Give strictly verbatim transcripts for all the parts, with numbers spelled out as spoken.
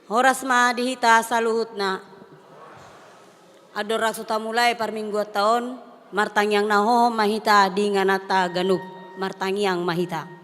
Horas ma di hita saluhutna. Andorang so tamulai parmingguanta on, martangiang na hohom ma hita di ingananta ganup. Martangiang ma hita.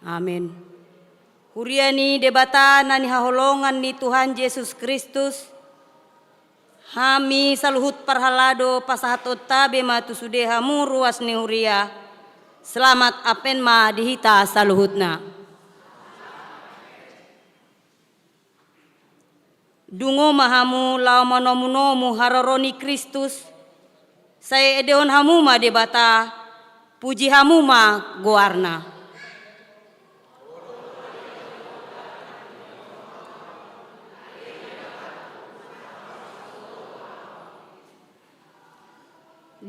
Amen. Huria ni Debata na hinaholongan ni Tuhan Jesus Kristus, hami saluhut parhalado pasahathon tabe ma tu sude hamu ruas ni huria. Selamat Advent ma di hita saluhutna. Dungo ma hamu laho manomunomu haroro ni Kristus, sai edehon hamu ma Debata, puji hamu ma goarna.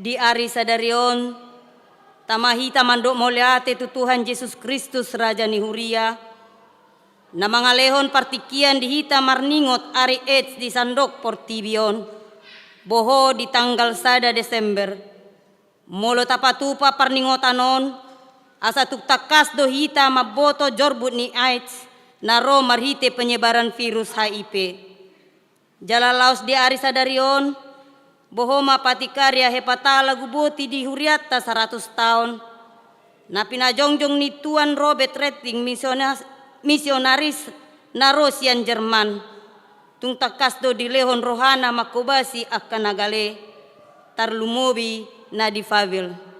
Di ari sadari on, tama hita mandok mauliate tu Tuhan Jesus Kristus, Raja ni huria, na mangalehon partingkian di hita marningot ari AIDS di sandok portibi on, boho di tanggal sada Desember. Molo tapatupa parningotan on, asa tung tangkas do hita mamboto jorbut ni AIDS na ro marhite penyebaran virus HIV. Jala laos di ari sadari on, boho ma patik ari hepatalagu boti di hurianta saratus taon, na pinajongjong ni Tuan Robert Reding, misionas-, misionaris na ro sian Jerman. Tung tangkas do dilehon rohana manghobasi angka na gale, tarlumobi na difabel.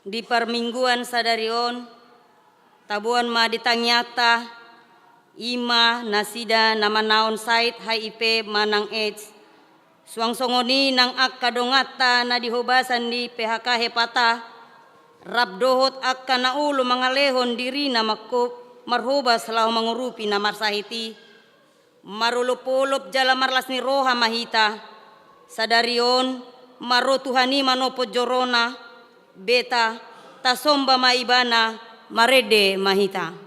Di parmingguan sadari on, taboan ma di tangiangta, i ma nasida na manaon sait HIV manang AIDS. Suang songon i nang angka donganta na di hobasan ni PHK Hepata, rap dohot angka na olo mangalehon dirina mangko-, marhobas laho mangurupi na marsahit i. Marolopolop jala marlas ni roha ma hita. Sadari on, ma ro Tuhan i manophon jorona, beta, tasomba ma Ibana, marende ma hita.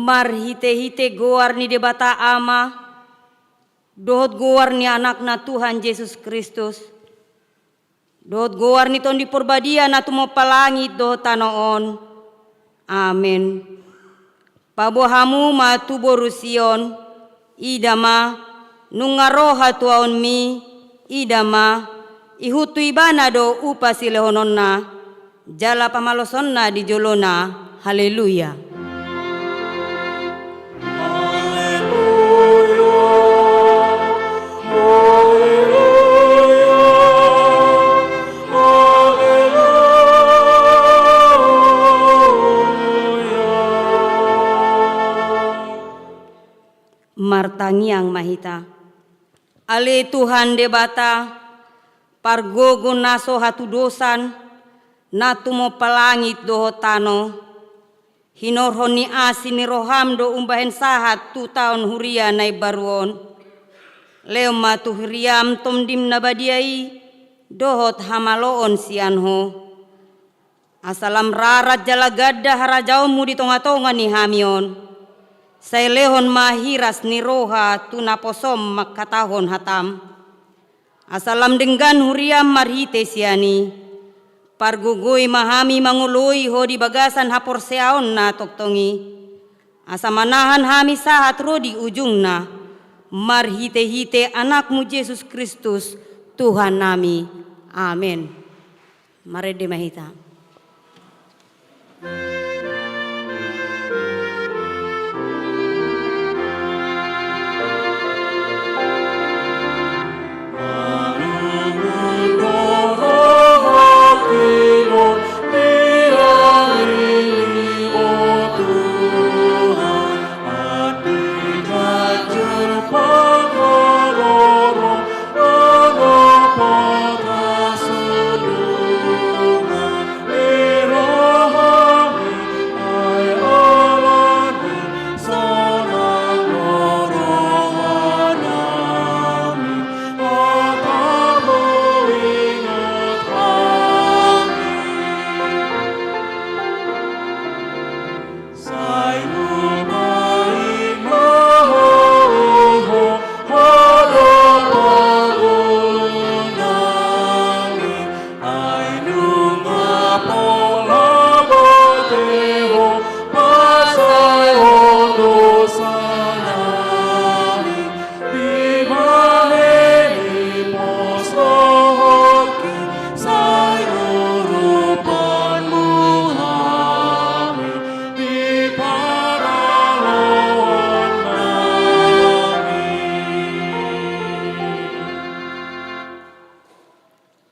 Marhite-hite goar ni Debata Ama, dohot goar ni Anakna Tuhan Jesus Kristus, dohot goar ni Tondi Porbadia na tumompa langit dohot tano on. Amen. Paboa hamu ma tu boru Sion, ida ma, nunga ro hatuaonmi, ida ma, ihut tu ibana do upa silehononna, jala pamalosonna di jolona. Haleluya. Martangiang ma hita. Ale Tuhan Debata, pargogo na so hatudosan, na tumompa langit dohot tano, hinorhon ni asi ni roham do umbahen sahat tu taon huria na imbaru on. Lehon ma tu huriam Tondim na badia i, dohot hamaloon sian Ho. Asa lam rarat jala ganda harajaonmu di tonga-tonga ni hami on. Sai lehon ma hiras ni roha tu naposom mangkatahon hatam. Asa lam denggan huriam marhite sian i. Pargogoi ma hami mangoloi Ho di bagasan haporseaon na tongtong i. Asa manahan hami sahat ro di ujungna. Marhite-hite Anakmu Jesus Kristus, Tuhannami. Amen. Marende ma hita.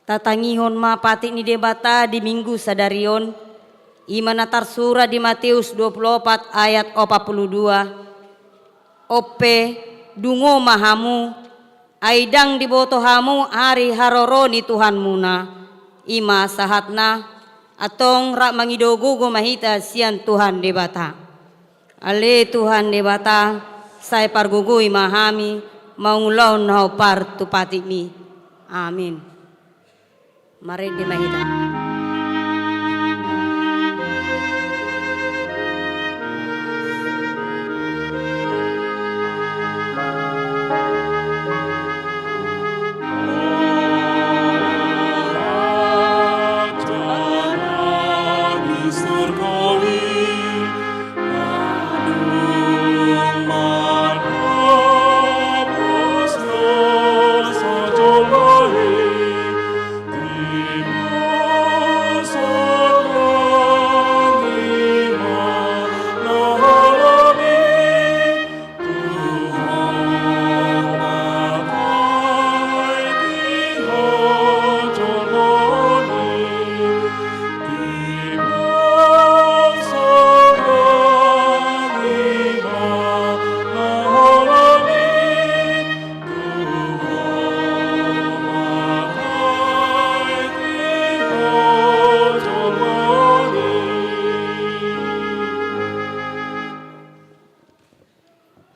Tatangihon ma patik ni Debata di Minggu sadari on, i ma na tarsurat di Mateus dua pulu opat ayat opat pulu dua. On pe, dungo ma hamu, ai ndang diboto hamu ari haroro ni Tuhanmuna, i ma sahatna, antong rap mangido gogo ma hita sian Tuhan Debata. Ale Tuhan Debata, sai pargogoi ma hami mangulahon na hombar tu patikmi. Amin. Marende ma hita.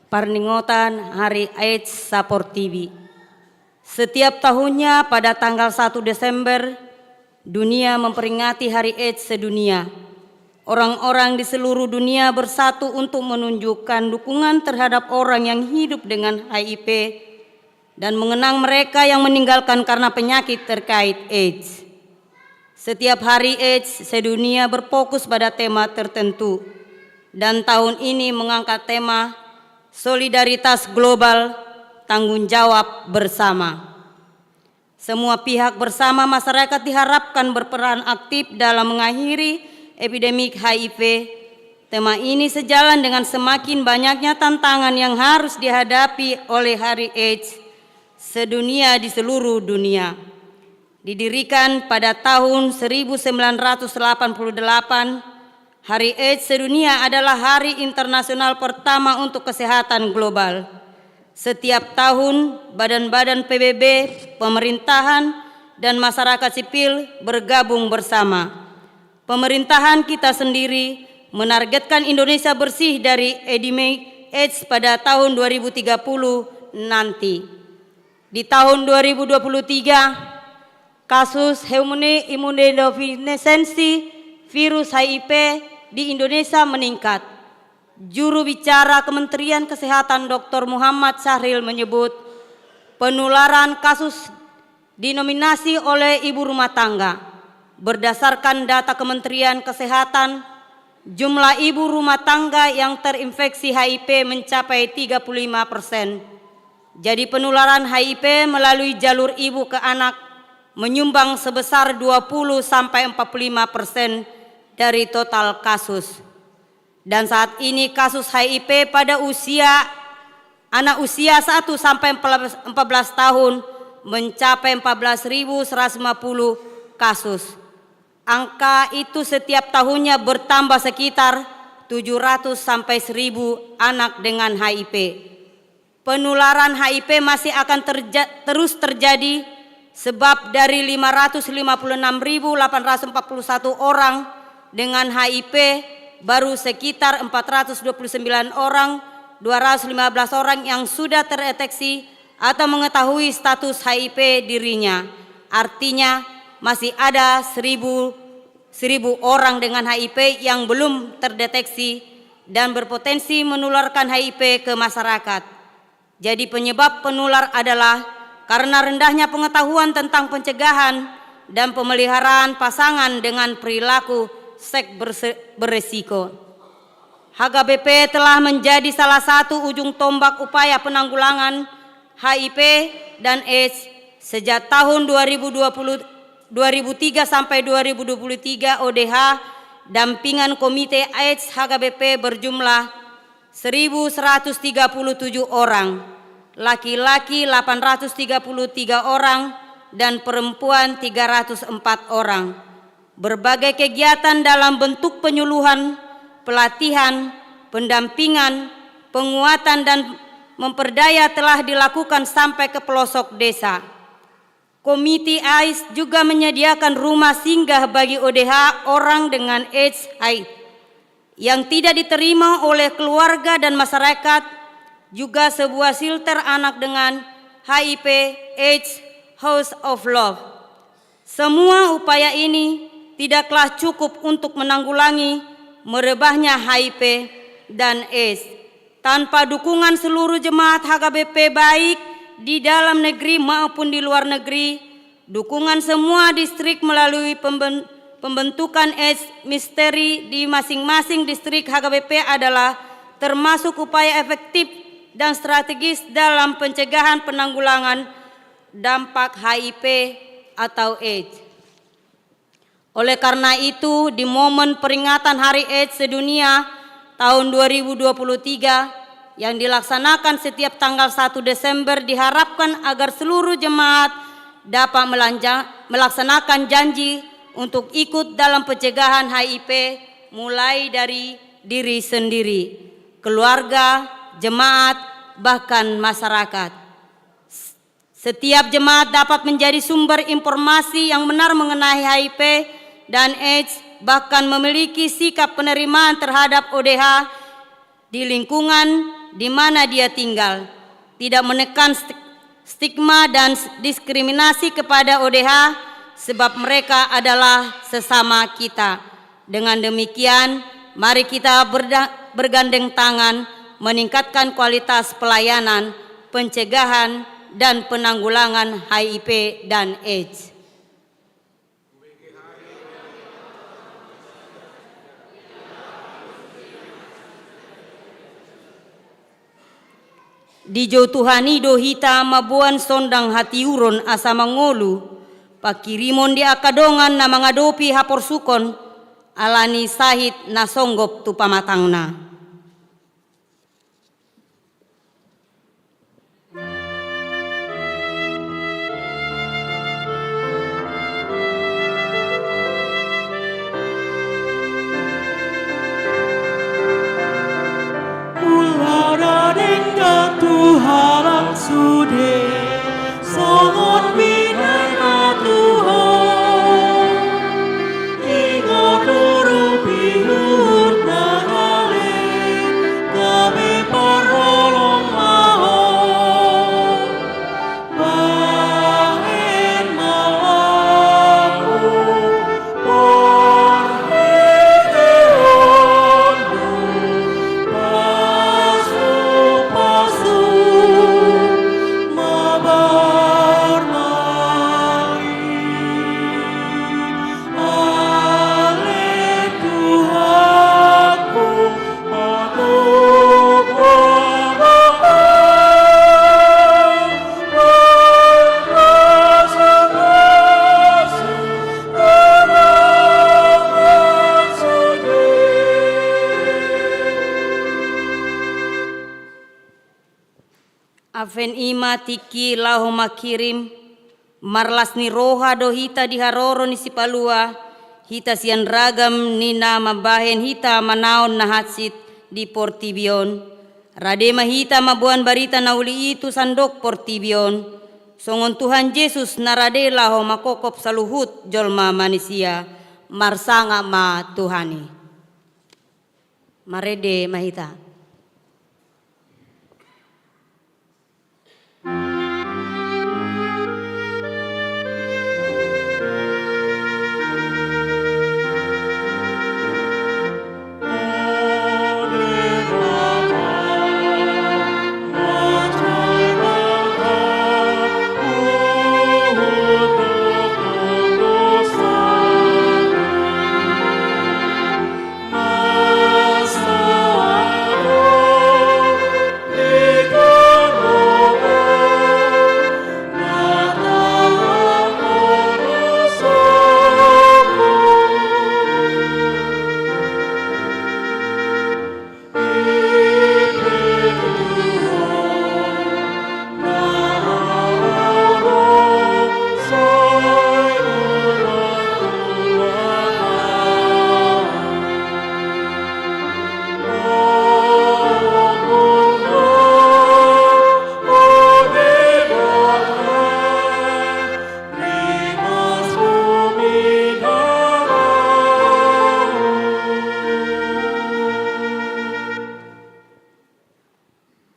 Parningotan Hari AIDS saportibi. Setiap tahunnya pada tanggal satu Desember, dunia memperingati Hari AIDS sedunia. Orang-orang di seluruh dunia bersatu untuk menunjukkan dukungan terhadap orang yang hidup dengan H I V dan mengenang mereka yang meninggalkan karena penyakit terkait AIDS. Setiap hari AIDS sedunia berfokus pada tema tertentu, dan tahun ini mengangkat tema solidaritas global, tanggung jawab bersama. Semua pihak bersama masyarakat diharapkan berperan aktif dalam mengakhiri epidemi H I V. Tema ini sejalan dengan semakin banyaknya tantangan yang harus dihadapi oleh Hari AIDS sedunia di seluruh dunia. Didirikan pada tahun seribu sembilan ratus delapan puluh delapan, Hari AIDS sedunia adalah hari internasional pertama untuk kesehatan global. Setiap tahun, badan-badan P B B, pemerintahan, dan masyarakat sipil bergabung bersama. Pemerintahan kita sendiri menargetkan Indonesia bersih dari endemi AIDS pada tahun dua ribu tiga puluh nanti. Di tahun dua ribu dua puluh tiga, kasus pneumonia imunodefisensi virus H I V di Indonesia meningkat. Juru bicara Kementerian Kesehatan, Doktor Muhammad Syahril, menyebut penularan kasus didominasi oleh ibu rumah tangga. Berdasarkan data Kementerian Kesehatan, jumlah ibu rumah tangga yang terinfeksi H I V mencapai tiga puluh lima persen. Jadi, penularan H I V melalui jalur ibu ke anak menyumbang sebesar dua puluh sampai empat puluh lima persen dari total kasus. Dan saat ini kasus H I V pada usia, anak usia satu sampai empat belas tahun mencapai empat belas ribu seratus lima puluh kasus. Angka itu setiap tahunnya bertambah sekitar tujuh ratus sampai seribu anak dengan H I V. Penularan H I V masih akan terja-, terus terjadi, sebab dari lima ratus lima puluh enam ribu delapan ratus empat puluh satu orang dengan H I V, baru sekitar empat ratus dua puluh sembilan orang, dua ratus lima belas orang yang sudah terdeteksi atau mengetahui status H I V dirinya. Artinya, masih ada seribu, seribu orang dengan H I V yang belum terdeteksi dan berpotensi menularkan H I V ke masyarakat. Jadi, penyebab penular adalah karena rendahnya pengetahuan tentang pencegahan dan pemeliharaan pasangan dengan perilaku seks berse-, beresiko. H K B P telah menjadi salah satu ujung tombak upaya penanggulangan H I V dan AIDS sejak tahun dua ribu dua puluh, dua ribu tiga sampai dua ribu dua puluh tiga. O D H dampingan Komite AIDS H K B P berjumlah seribu seratus tiga puluh tujuh orang, laki-laki delapan ratus tiga puluh tiga orang, dan perempuan tiga ratus empat orang. Berbagai kegiatan dalam bentuk penyuluhan, pelatihan, pendampingan, penguatan, dan memperdaya telah dilakukan sampai ke pelosok desa. Komite AIDS juga menyediakan rumah singgah bagi O D H orang dengan AIDS H I V yang tidak diterima oleh keluarga dan masyarakat, juga sebuah shelter anak dengan H I V AIDS House of Love. Semua upaya ini tidaklah cukup untuk menanggulangi merebahnya H I V dan AIDS. Tanpa dukungan seluruh jemaat H K B P, baik di dalam negeri maupun di luar negeri, dukungan semua distrik melalui pemben-, pembentukan AIDS Ministry di masing-masing distrik H K B P adalah termasuk upaya efektif dan strategis dalam pencegahan penanggulangan dampak H I V atau AIDS. Oleh karena itu, di momen peringatan Hari AIDS Sedunia tahun dua ribu dua puluh tiga yang dilaksanakan setiap tanggal satu Desember, diharapkan agar seluruh jemaat dapat melanja-, melaksanakan janji untuk ikut dalam pencegahan H I V, mulai dari diri sendiri, keluarga, jemaat, bahkan masyarakat. Setiap jemaat dapat menjadi sumber informasi yang benar mengenai H I V dan AIDS, bahkan memiliki sikap penerimaan terhadap O D H di lingkungan di mana dia tinggal, tidak menekan sti-, stigma dan s-, diskriminasi kepada O D H, sebab mereka adalah sesama kita. Dengan demikian, mari kita berda-, bergandeng tangan meningkatkan kualitas pelayanan, pencegahan, dan penanggulangan H I V dan AIDS. Dijou Tuhan i do hita mamboan sondang hatiuron asa mangolu pangkirimon di angka dongan na mangadopi haporsukon ala ni sahit na songgop tu pamatangna. Mula na denggan tu halak sude, songon binahen ma tu ho. Ingot urupi huhut na gale, gabe parholong ma ho. Bahen ma laho parhiteanmu, pasupasu ma barmain. Ale Tuhanku, Advent i ma tingki laho mangkirim marlas ni roha do hita di haroro ni Sipalua, hita sian ragam ni na mambahen hita manaon na hansit di portibi on. Rade ma hita mamboan barita na uli i tu sandok portibi on, songon Tuhan Jesus na rade laho manghophop saluhut jolma manisia. Marsangap ma Tuhan i. Marende ma hita.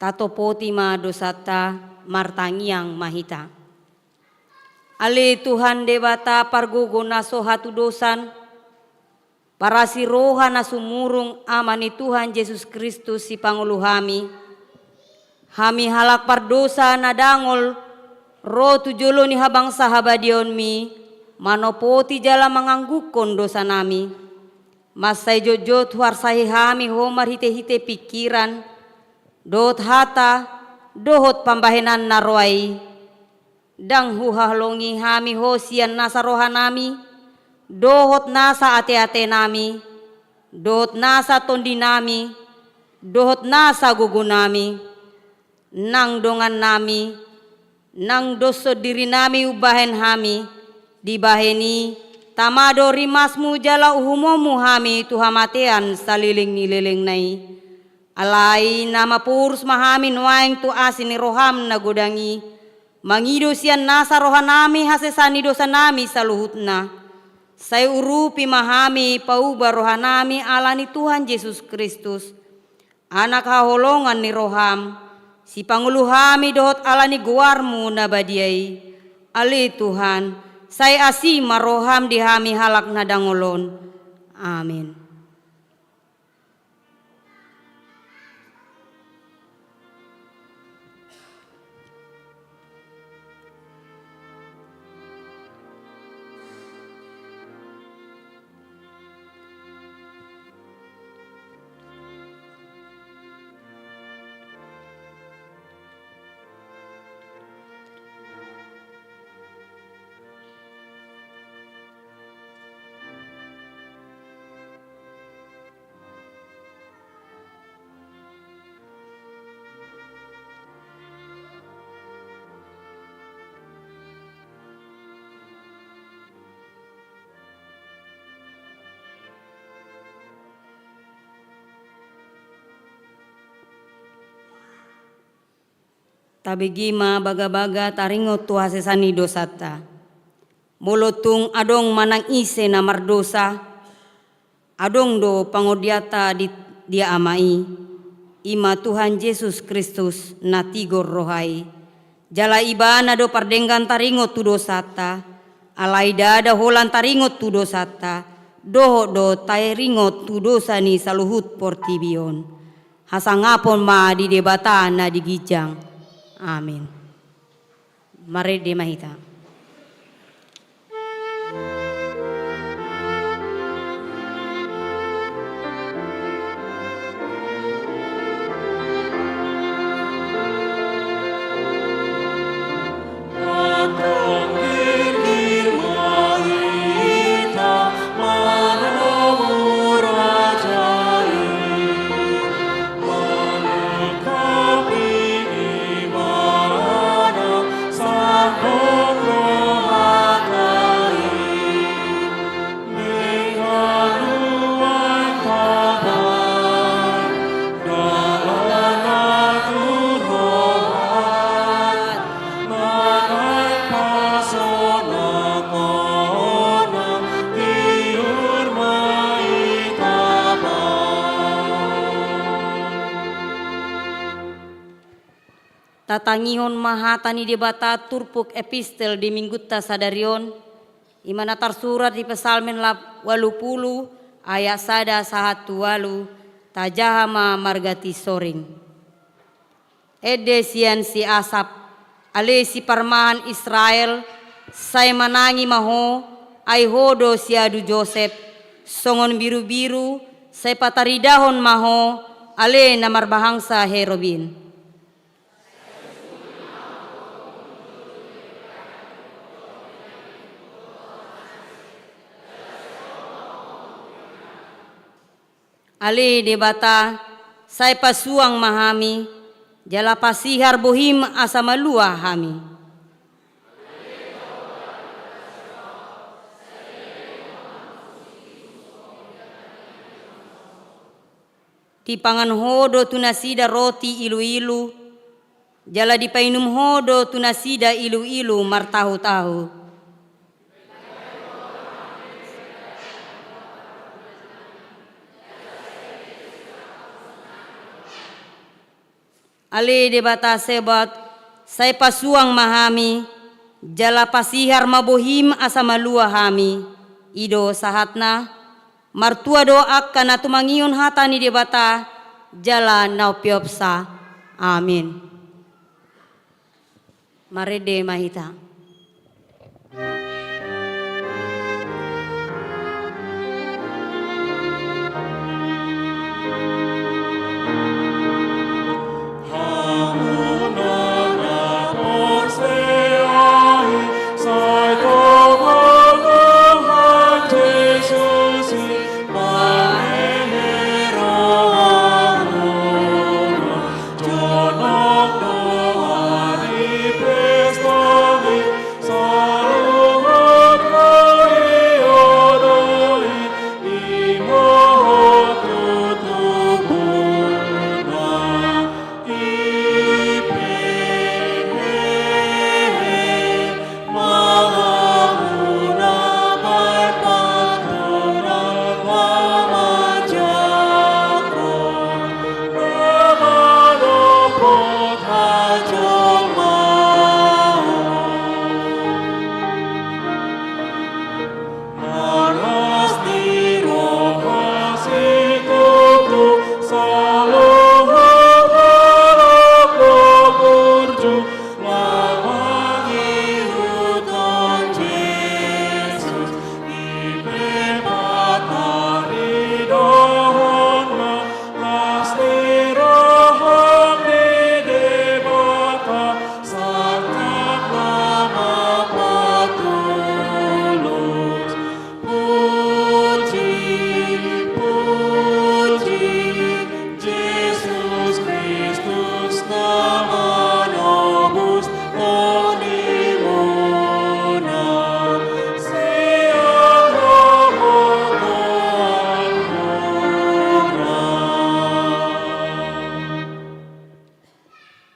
Tatopoti ma dosanta, martangiang ma hita. Ale Tuhan Debata pargogo na so hatudosan, parasi roha na sumurung, Ama ni Tuhan Jesus Kristus Sipangolu hami, hami halak pardosa na dangol ro tu jolo ni habangsa habadionmi, manopoti jala mangangguhon dosanami. Mansai jotjot huarsahi hami Ho marhitehite pingkiran, dohot hata, dohot pambahenan na roa i. Ndang huhaholongi hami Ho sian nasa rohanami, dohot nasa ateatenami, dohot nasa tondinami, dohot nasa gogonami. Nang dongannami, nang doshon dirinami umbahen hami, dibahen i, tama do rimasmu jala uhumonmu hami tu hamatean saleleng ni lelengna i. Alai na maporus ma hami nuaeng tu asi ni roham na godang i, mangido sian nasa rohanami hasesaan ni dosanami saluhutna. Sai urupi ma hami, pauba rohanami ala ni Tuhan Jesus Kristus, Anak haholongan ni roham, Sipangolu hami dohot ala ni goarmu na badia i. Ale Tuhan, sai asi ma roham di hami halak na dangol on. Amen. Tabege ma bagabaga taringot tu hasesaan ni dosanta. Molo tung adong manang ise na mardosa, adong do pangondianta di, di Ama i, i ma Tuhan Jesus Kristus na tigor roha i. Jala Ibana do pardenggan taringot tu dosanta, alai ndada holan taringot tu dosanta, dohot do taringot tu dosa ni saluhut portibi on. Hasangapon ma di Debata na di ginjang. Amin. Marende ma hita. Tatangihon ma hata ni Debata turpuk epistel di minggunta sadari on, i ma na tarsurat di Psalmen lap-, ualu pulu, ayat sada sahat tu ualu, tajaha ma marga ti soring. Ende sian si Asap, ale siparmahan Israel, sai manangi ma ho, ai ho do siadu Josep, songon birubiru, sai pataridahon ma ho, ale na marbangsa Herobin. Ale Debata, sai pasuang ma hami, jala pasihar bohim asa malua hami. Dipangan ho do tu nasida roti iluilu, jala dipainum ho do tu nasida iluilu martahutahu. Ale Debata Sebaot, sai pasuang ma hami, jala pasihar ma bohim asa malua hami. I do sahatna, martua do angka na tumangihon hata ni Debata, jala na umpeopsa. Amin. Marende ma hita.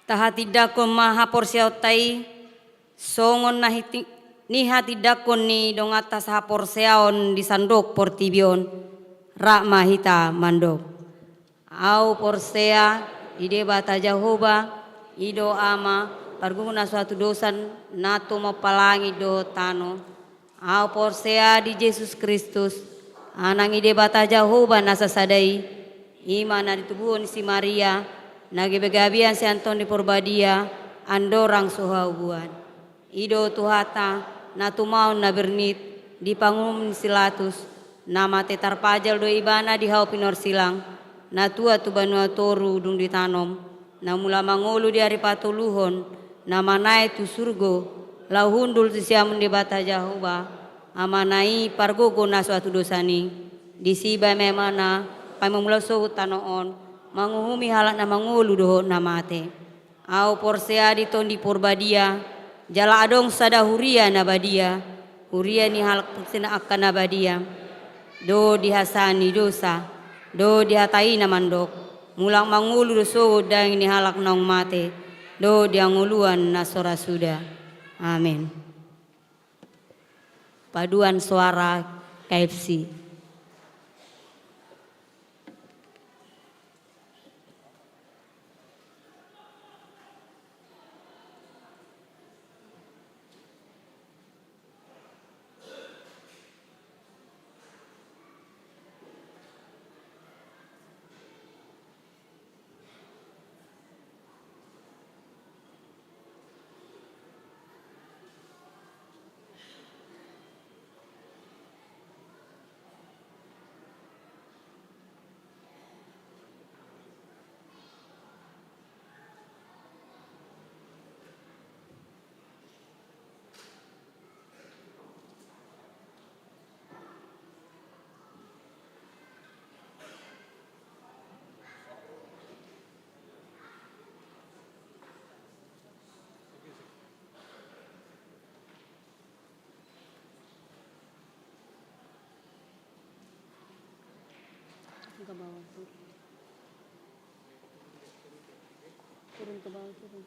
Tahatindangkon ma haporseaonta i, songon na hiti-, nihatindangkon ni donganta sahaporseaon di sandok portibi on, rap ma hita mandok. Ahu porsea di Debata Jahowa, i do Ama, parguru na so hatudosan, na tumompa langit dohot tano. Ahu porsea di Jesus Kristus, Anak ni Debata Jahowa na sasada i, i ma na ditubuhon si Maria, na gabegabean sian Tondi Porbadia, andorang so haubuan. I do Tuhanta, na tumaon na bernit, di panguhum ni si Latus, na mate tarpajal do ibana di hau pinorsilang, na tuat tu banua toru dung ditanom, na mulak mangolu di ari patoluhon, na manaek tu surgo, laho hundul tu siamun Debata Jahowa, Amana i pargogo na so hatudosan i. Disi baen ma ibana, paima mulak sogot tano on, manguhumi halak na mangolu dohot na mate. Ahu porsea di Tondi Porbadia, jala adong sada huria na badia, huria ni halak porsea angka na badia. Dohot di hasesaan ni dosa, dohot di hata i na mandok, mulak mangolu do sogot daging ni halak naung mate, dohot di hangoluan na so ra suda. Amen. Paduan suara K F C. Turun ke bawah, turun. Turun ke bawah, turun.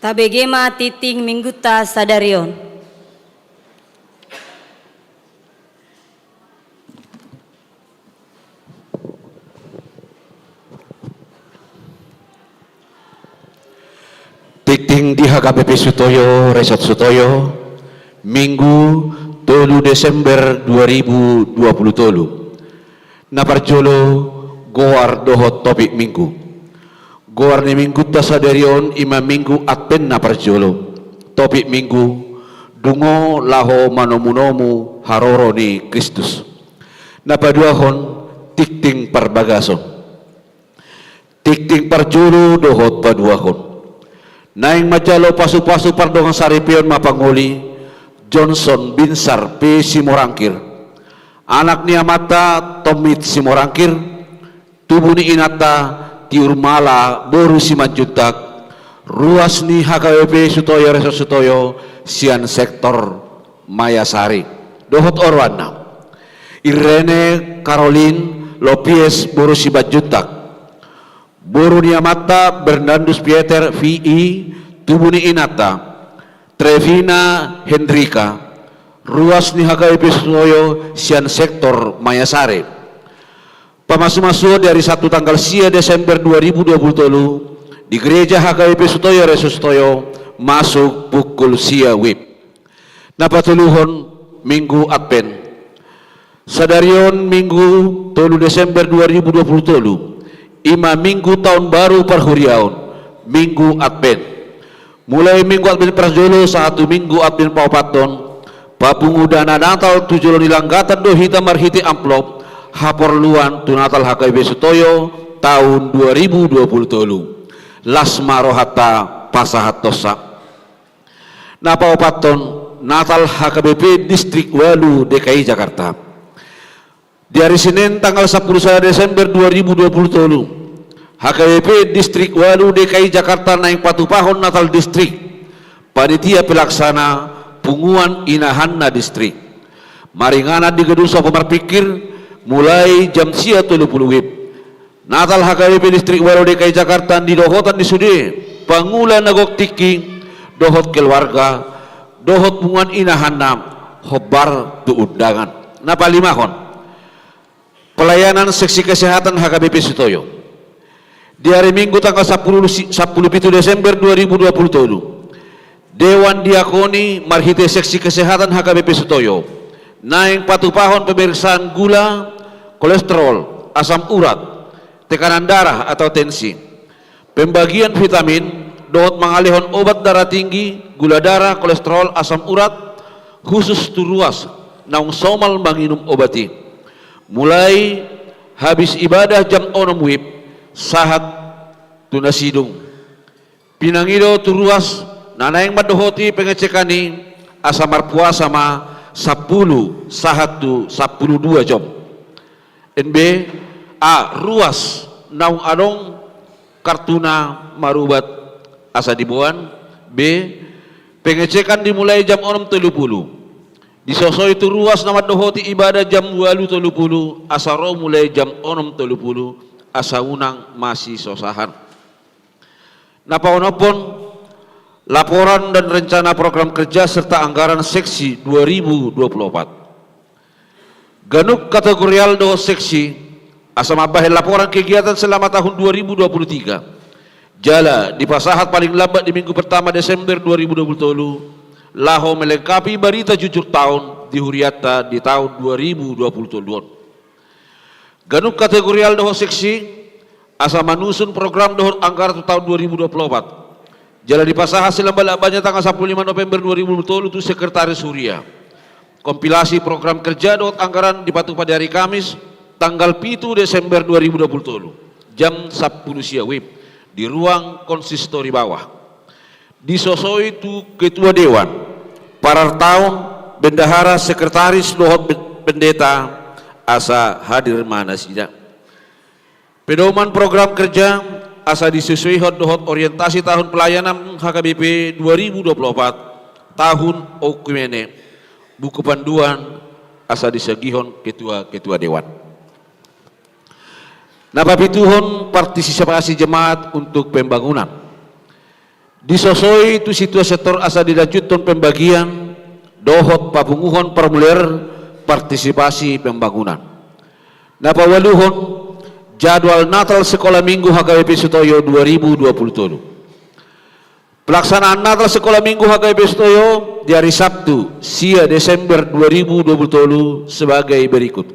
Tabege ma tingting Minggunta sadari on. Tingting di H K B P Sutoyo, Resort Sutoyo, Minggu, tolu Desember dua ribu dua puluh tolu. Na parjolo, goar dohot topik Minggu. Goar ni Minggunta sadari on i ma Minggu Advent na parjolo. Topik Minggu, dungo laho manomunomu haroro ni Kristus. Na paduahon, tingting parbagason. Tingting parjolo dohot paduahon. Naeng manjalo pasupasu pardongan saripeon ma pangoli, Johnson Binsar P Simorangkir. Anak ni amanta Tomit Simorangkir, tubu ni inanta Tiur Mala boru Simanjuntak, ruas ni H K B P Sutoyo Resort Sutoyo sian sektor Mayasari. Dohot oroanna. Irene Caroline Lopies boru Simanjuntak. Boru ni amanta Bernardus Pieter V I, tubu ni inanta Trevina Hendrika, ruas ni H K B P Sutoyo sian sektor Mayasari. Pamasumasuon di ari Sabtu tanggal sia Desember dua ribu dua puluh tolu di gereja H K B P Sutoyo Resort Sutoyo masuk pukul sia WIB. Na patoluhon, Minggu Advent. Sadari on Minggu tolu Desember dua ribu dua puluh tolu, i ma Minggu taon baru parhuriaon, Minggu Advent. Mulai Minggu Advent parjolo sahat tu Minggu Advent paopathon, papungu dana Natal tu jolo ni langgatan do hita marhite amplop, haporluan tu Natal H K B P Sutoyo taon dua ribu dua puluh tolu. Las ma rohanta pasahathonsa. Na paopathon, Natal H K B P Distrik ualu D K I Jakarta. Di ari Senen tanggal sampulu sada Desember dua ribu dua puluh tolu, H K B P Distrik ualu D K I Jakarta naeng patupahon Natal Distrik. Panitia pelaksana, punguan inahanna distrik. Maringanan di gedung Sopo Marpikir, mulai jam sia tolu pulu WIB. Natal H K B P Distrik ualu D K I Jakarta di dohotan ni sude pangula na gok tingki dohot keluarga dohot punguan inahanna hombar tu undangan. Na palimahon, pelayanan seksi kesehatan H K B P Sutoyo. Di ari Minggu tanggal sampulu si-, sampulu pitu Desember dua ribu dua puluh tolu, Dewan Diakoni marhite seksi kesehatan H K B P Sutoyo naeng patupahon pemeriksaan gula, kolesterol, asam urat, tekanan darah atau tensi, pembagian vitamin, dohot mangalehon obat darah tinggi, gula darah, kolesterol, asam urat, khusus tu ruas naung somal manginum obat i. Mulai habis ibadah jam onom WIB sahat tu na sidung. Pinangido tu ruas na naeng mandohoti pengecekan i asa marpuasa ma sampulu sahat tu sampulu dua jom. N B, a, ruas naung adong kartuna marubat asa diboan. B, pengecekan dimulai jam onom tolu pulu. Disosoi tu ruas na mandohoti ibadah jam ualu tolu pulu asa ro mulai jam onom tolu pulu asa unang masisosahan. Na paonomhon, laporan dan rencana program kerja serta anggaran seksi dua ribu dua puluh empat. Ganup kategorial dohot seksi asa mambahen laporan kegiatan selama tahun dua ribu dua puluh tiga. Jala dipasahat paling lambat di minggu pertama Desember dua ribu dua puluh tolu, laho melengkapi barita jujur taon di hurianta di taon dua ribu dua puluh tolu on. Ganup kategorial dohot seksi asa manusun program dohot anggaran tu taon dua ribu dua puluh opat. Jala dipasahat silambat-lambatna tanggal sampulu lima November dua ribu dua puluh tolu tu sekretaris huria. Kompilasi program kerja dohot anggaran dipatupa di ari Kamis tanggal pitu Desember dua ribu dua puluh tolu, jam sampulu sia WIB, di ruang konsistori bawah. Disosoi tu ketua dewan, parartaon, bendahara, sekretaris dohot ben-, pendeta, asa hadir ma nasida. Pedoman program kerja asa disesuaihon dohot orientasi tahun pelayanan H K B P dua ribu dua puluh opat, tahun oikumene, buku panduan asa disagihon ketua-ketua dewan. Na papituhon, partisipasi jemaat untuk pembangunan. Disosoi tu sintua sektor asa dilanjuthon pembagian dohot papunguhon formulir partisipasi pembangunan. Na paualuhon, jadwal Natal Sekolah Minggu H K B P Sutoyo dua ribu dua puluh tolu. Pelaksanaan Natal Sekolah Minggu H K B P Sutoyo di hari Sabtu, sia Desember dua ribu dua puluh tolu sebagai berikut.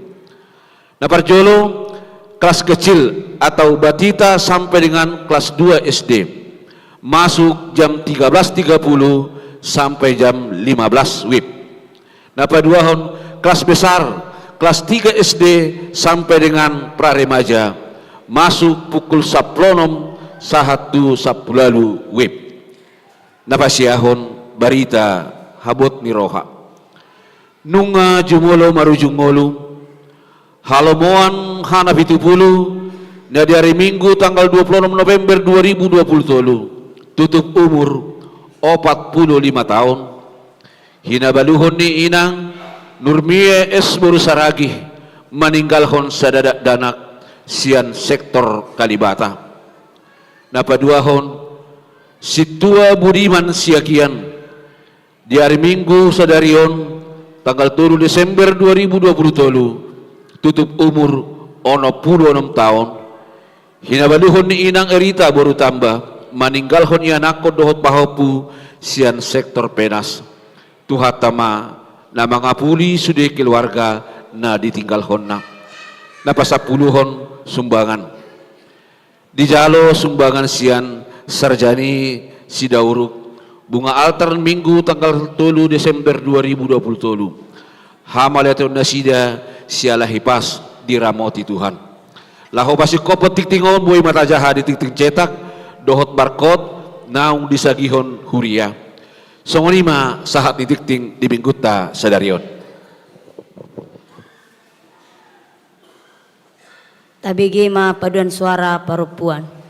Na parjolo, kelas kecil atau batita sampai dengan kelas dua S D, masuk jam tiga belas tiga puluh sampai jam lima belas wib. Na paduahon, kelas besar, kelas tiga S D sampai dengan praremaja, masuk pukul sampulu onom sahat tu sampulu ualu wib. Na pasiahon, barita habot ni roha. Nunga jumolo marujung ngolu, halomoan hana pitu pulu, na di hari Minggu tanggal dua puluh onom November dua ribu dua puluh tolu, tutup umur opat pulu lima taon, hinabaluhon ni inang Nurmie S boru Saragih, maninggalhon sada dakdanak sian sektor Kalibata. Na paduahon, sintua Budiman Siagian, di hari Minggu sadari on, tanggal tolu Desember dua ribu dua puluh tolu, tutup umur onom pulu onom taon, hinabaluhon ni inang Erita boru Tamba, maninggalhon ianakhon dohot pahompu sian sektor Penas. Tuhanta ma na mangapuli sude keluarga na ditinggalhonna. Na pasampuluhon, sumbangan. Dijalo sumbangan sian Sarjani Sidauruk, bunga altar, Minggu tanggal tolu Desember dua ribu dua puluh tolu. Hamauliateon nasida siala hipas diramoti Tuhan. Laho pasingkophon tingting on, boi ma tajaha di tingting cetak dohot barkot naung disagihon huria. Songon i ma sahat ni tingting di Minggunta sadari on. Tabege ma paduan suara parompuan.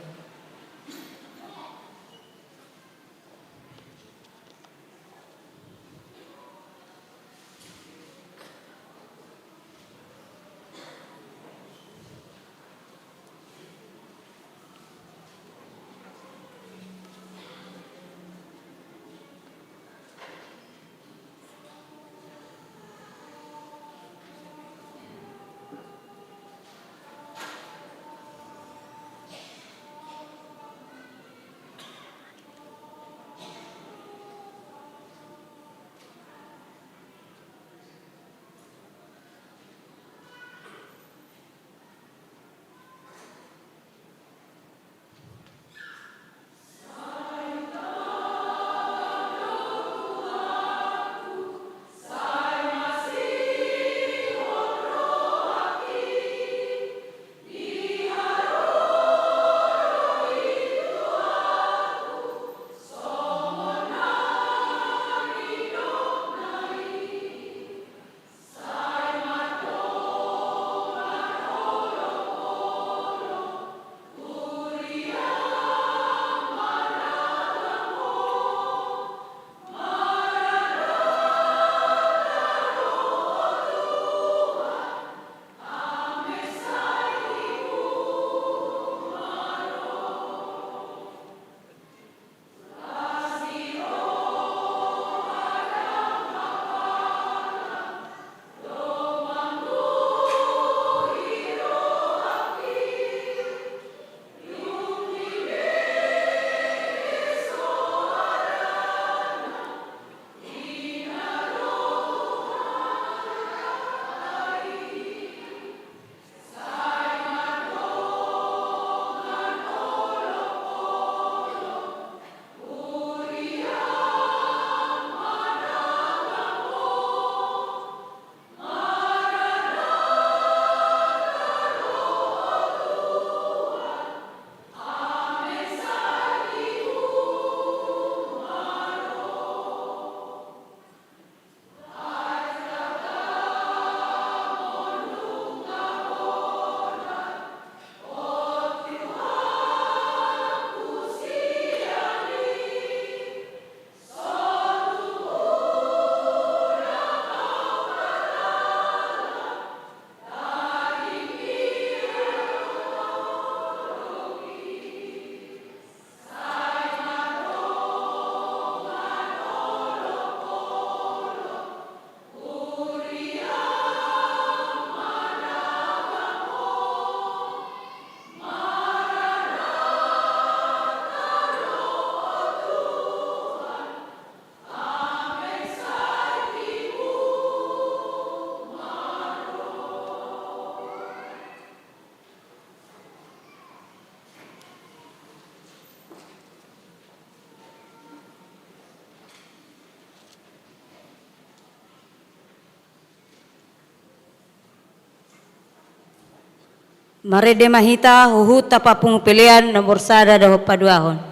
Marende ma hita huhut na papungu pelean nomor sada dohot paduahon.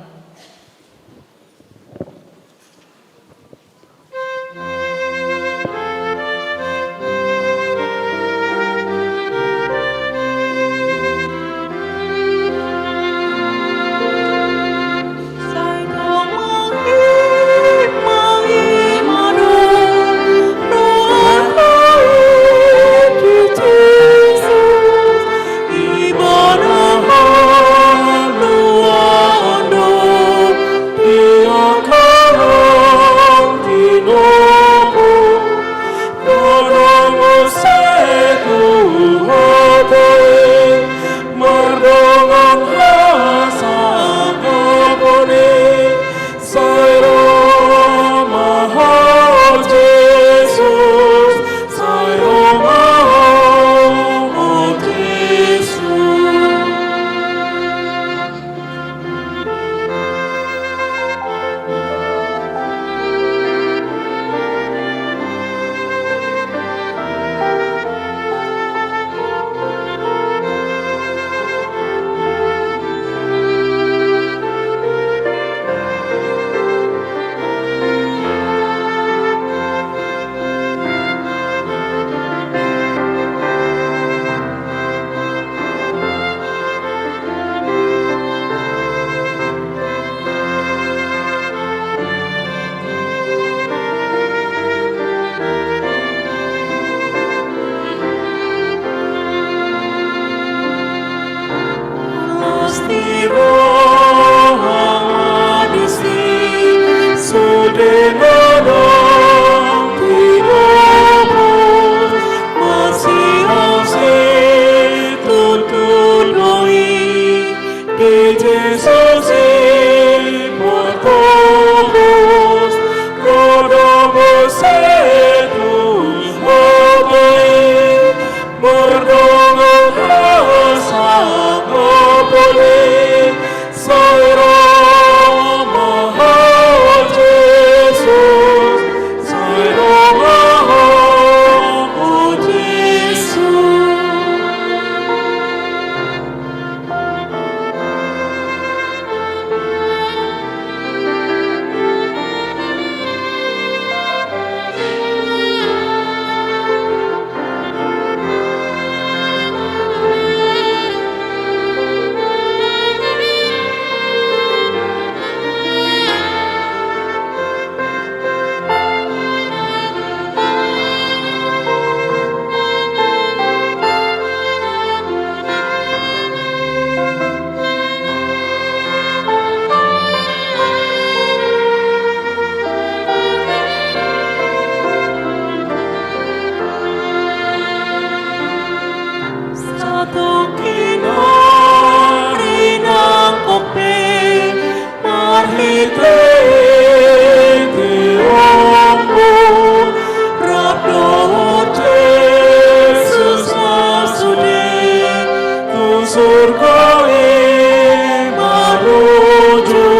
Satongkin ari nangkok pe marhite-hite ombun, rap dohot Jesus na sude tu surgo i manuju.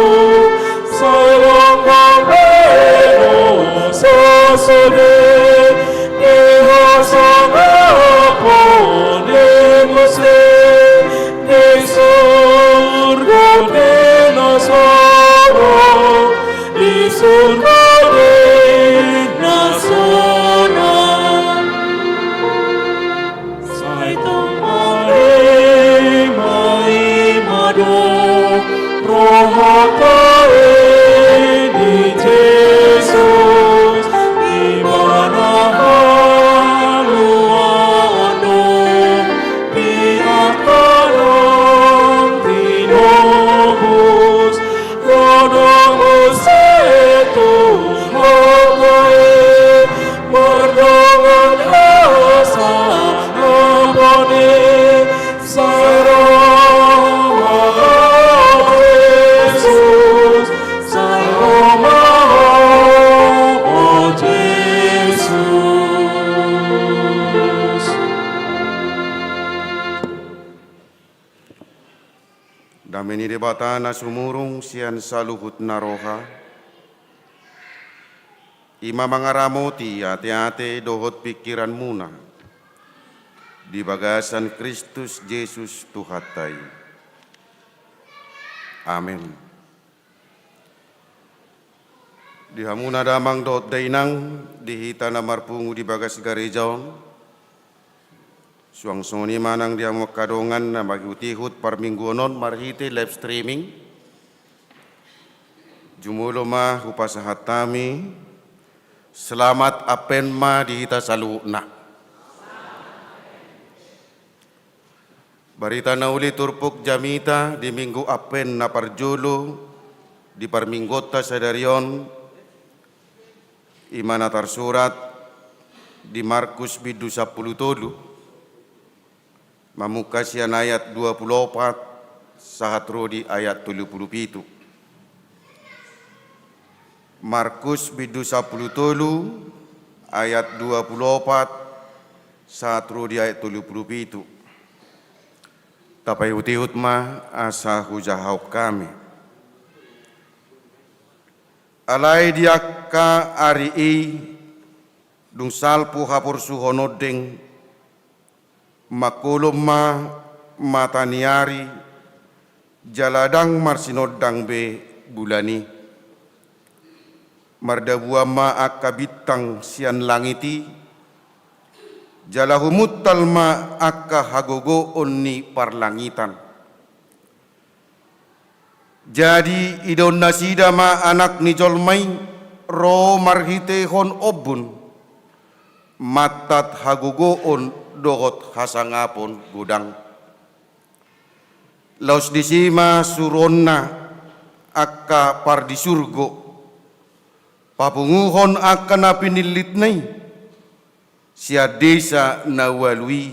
Sai longgar be dosa sude di hasangapon i muse, di surgo di na sorang, di surgo di na sorang. Sai tung marima-rima do rohanta i di Jesus, Ibana haluaon do di angka na tinobus, ro do muse tu hata i mardongan hasangapon i. Sai ro ma Ho Jesus, sai ro ma Ho, o Jesus. Dame ni Debata na sumurung sian saluhut na roha, i ma mangaramoti ate-ate dohot pingkiranmuna. Di bagasan Kristus Jesus Tuhanta i. Amen. Di hamuna damang dohot dainang, di hita na marpungu di bagas gareja on, suang songon i ma nang di hamu angka dongan na mangihutihut parmingguon on marhite live streaming. Jumolo ma hupasahat hami, selamat Advent ma di hita saluhutna. Barita na uli turpuk jamita di Minggu Advent na parjolo di parmingguonta sadari on, i ma na tarsurat di Markus bindu sampulu tolu, mamungka sian ayat dua pulu opat sahat ro di ayat tolu pulu pitu. Markus bindu sampulu tolu ayat dua pulu opat sahat ro di ayat tolu pulu pitu. Tapaihutihut ma asa hujahahon hami. Alai di angka ari i, dung salpu haporsuhon ondeng, mangkolom ma mata ni ari, jala ndang marsinondang be bulan i. Mardabuan ma angka bintang sian langit i, jala humuntal ma angka hagogoon ni parlangitan. Jadi idaon nasida ma Anak ni jolma i ro marhitehon ombun, mantat hagogoon dohot hasangapon godang. Laos disi ma suruonna angka pardisurgo papunguhon angka na pinillitna i sian desa na ualu i,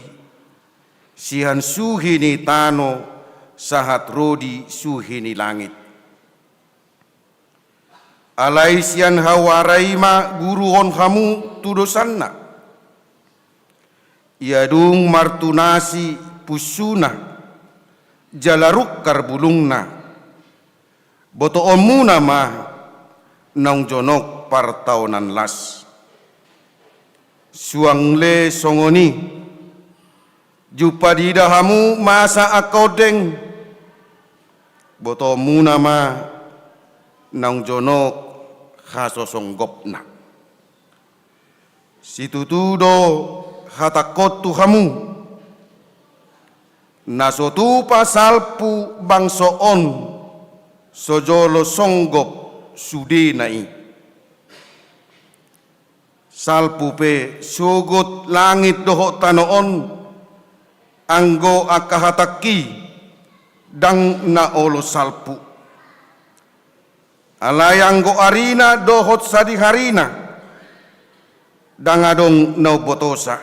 sian suhi ni tano sahat ro di suhi ni langit. Alai sian hau ara i ma guruhon hamu tudosanna. Ia dung martunasi punsuna jala rungkar bulungna, botoonmuna ma naung jonok partaonan las. Suang le songon i, jumpa diida hamu masa angka ondeng, botoonmuna ma naung jonok hasosonggopna. Situtu do hatangkon tu hamu, na so tupa salpu bangso on so jolo songgop sudena i. Salpu pe sogot langit dohot tano on, anggo angka hatangki ndang na olo salpu. Alai anggo arina dohot sadiharina, ndang adong na umbotosa.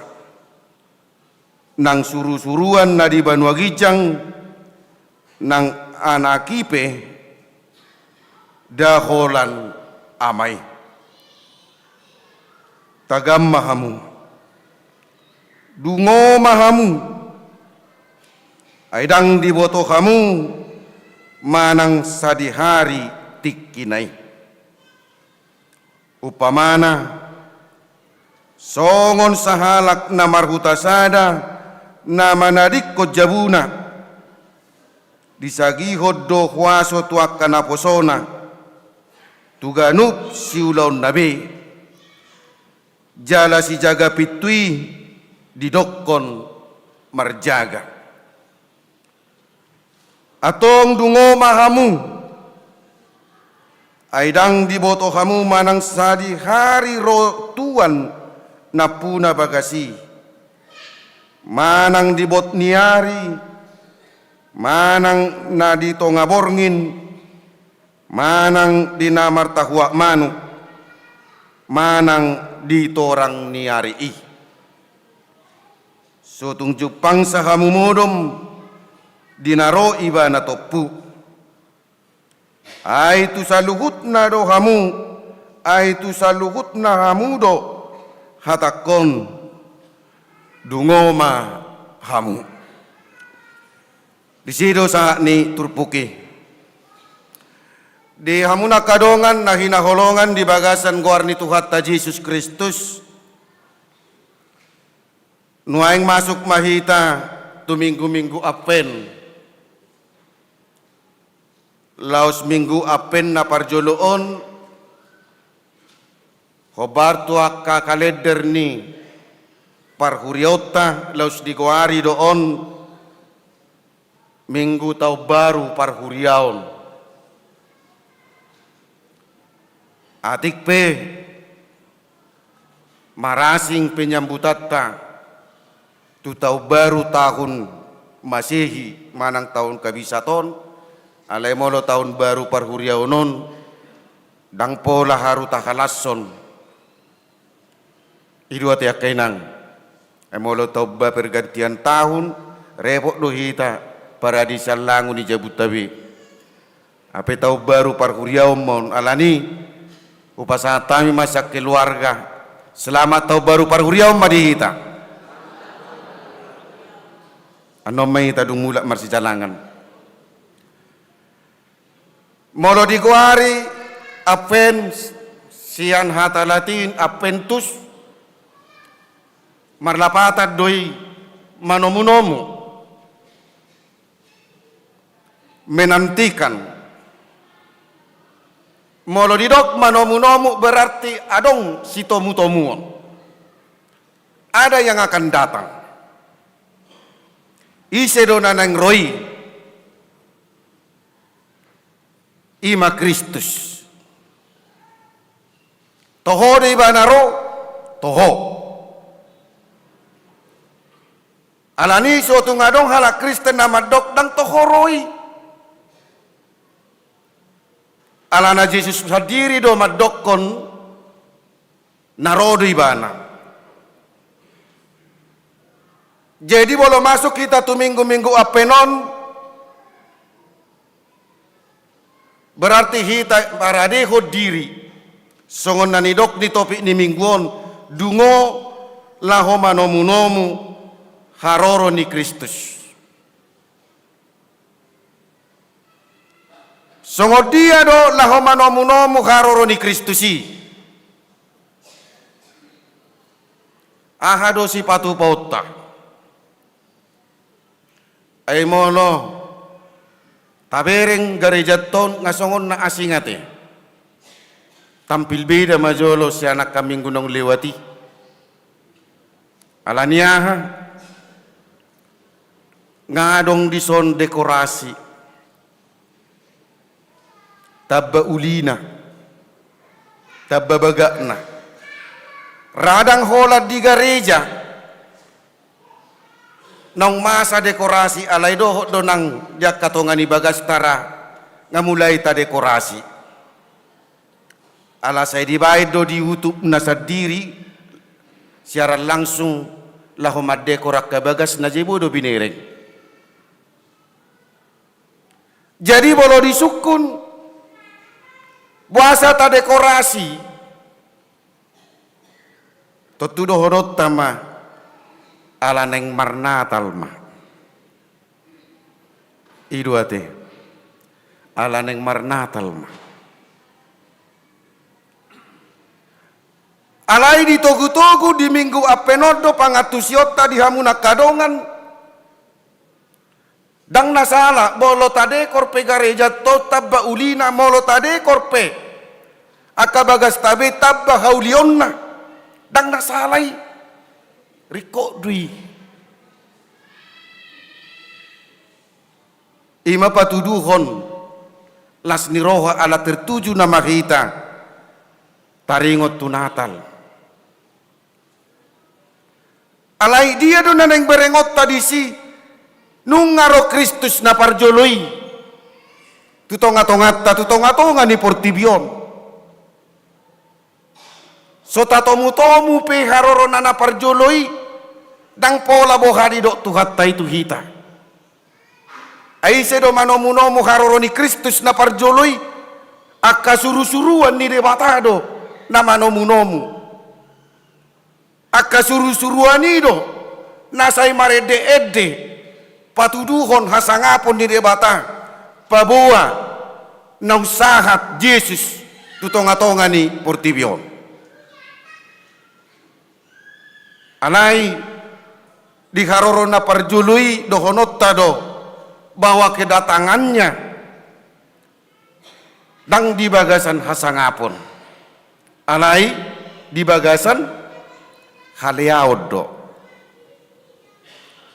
Nang surusuruan na di banua ginjang, nang Anak i pe, nda holan Ama i. Tagam ma hamu. Dungo ma hamu. Ai ndang diboto hamu manang sadihari tingkina i. Umpamana, songon sahalak na marhuta sada na manadingkon jabuna, disagihon do huaso tu angka naposona, tu ganup siulaonna be. Jala sijaga pintu i didokkon marjaga. Antong dungo ma hamu, ai ndang diboto hamu manang sadihari ro tuan nampuna bagas i, manang di bot ni ari, manang na di tonga borngin, manang di na martahuak manuk, manang di torang ni ari i. So tung jumpangsa hamu modom di na ro Ibana tompu. Ai tu saluhutna do hamu, ai tu saluhutna hamu do hatangkon, dungo ma hamu. Disi do sahat ni turpuk i. Di hamu angka dongan na hinaholongan di bagasan goar ni Tuhanta Jesus Kristus, Nuaeng masuk ma hita tu minggu-minggu Advent. Laos minggu Advent na parjolo on, hombar tu angka kalender ni parhuriaonta, laos digoari do on minggu taon baru parhuriaon. Atik pe marasing penyambutanta tu taon baru tahun Masehi manang taon kabisat on, alai molo taon baru parhuriaon on, ndang pola haru tahalashon. I do ate angka inang, ai molo taon ba pergantian tahun, repot do hita parade sian langu ni jabunta be. Hape taon baru parhuriaon ma on, alani i hupasahat hami ma sian keluarga, selamat taon baru parhuriaon ma di hita. Annon ma hita dung mulak marsijalangan. Molo digoari Advent sian hata Latin Adventus, marlapatan do i manomu-nomu, menantikan. Molo didok manomu-nomu berarti adong sitomu-tomuon. Ada yang akan datang. Ise do na naeng ro i? I ma Kristus. Toho do ibana ro? Toho. Alani i so tung adong halak Kristen na mandok ndang toho ro i. Alana Jesus sandiri do mandokkon na ro do ibana. Jadi molo masuk hita tu minggu-minggu Advent on, berarti hita paradehon diri, songon na nidok ni topik ni minggu on, dungo laho manomu-nomu haroro ni Kristus. Songon dia do laho manomu-nomu haroro ni Kristus i? Aha do sipatupaonta? Ai molo tabereng garejanta on nga songon na asing ate. Tampil beda ma jolo sian angka minggu naung lewat i. Alani aha? Nga adong dison dekorasi. Tamba ulina, tamba bagakna. Ra ndang holan di gareja naung masa dekorasi, alai dohot do nang di angka tonga ni bagasta ra nga mulai tadekorasi. Ala sai dibaen do di YouTube na sandiri siaran langsung laho mandekor angka bagas na jebo do binereng. Jadi molo disungkun boasa tadekorasi, tontu dohononta ma ala naeng marnatal ma. I do ate, ala naeng marnatal ma. Alai ditogu-togu di minggu Advent on do pangantusionta di hamu na angka dongan. Ndang na sala molo tadekor pe garejanta on tamba ulina, molo tadekor pe angka bagasta be tamba haulionna. Ndang na sala i. Ringkot do i. I ma patuduhon las ni roha ala tertuju nama hita taringot tu Natal. Alai dia do na naeng berengonta disi? Nunga ro Kristus na parjolo i tu tonga-tonganta, tu tonga-tonga ni portibi on. So tatomu-tomu pe harorona na parjolo i, ndang pola boha didok Tuhanta i tu hita. Ai ise do manomu-nomu haroro ni Kristus na parjolo i? Angka suru-suruan ni Debata do na manomu-nomu. Angka suru-suruan i do na sai marende-ende patuduhon hasangapon ni Debata paboa naung sahat Jesus tu tonga-tonga ni portibi on. Alai Di haroro na parjolo i dohononta do bahwa kedatangannya ndang di bagasan hasangapon, alai di bagasan haleaon do.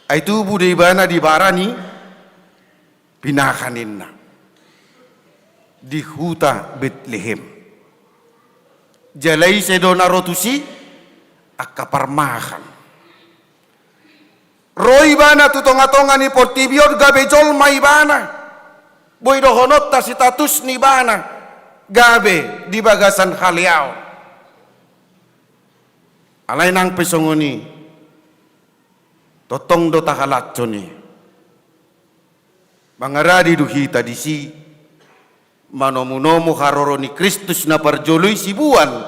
Ai tubu do ibana di bara ni pinahan ninna, di huta Betlehem. Jala ise do na ro tusi? Angka parmahan. Ro ibana tu tongatonga ni portibi on gabe jolma ibana. Boi dohononta status ni ibana gabe di bagasan haleaon. Alai nang pe songon i, tongtong do tahalashon i. Mangaradi do hita disi manomunomu haroro ni Kristus na parjolo i siboan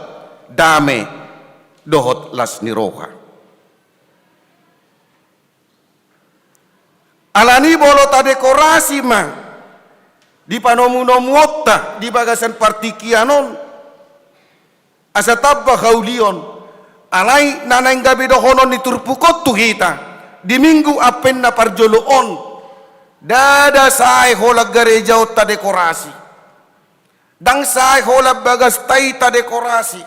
dame dohot las ni roha. Alani molo tadekorasi ma di panomunomuonta di bagasan partingkian on, asa tamba haulion. Alai na naeng gabe dohonon ni turpuk on tu hita di Minggu Advent na parjolo on, ndada sae holan gareja on tadekorasi. Ndang sae holan bagasta i tadekorasi.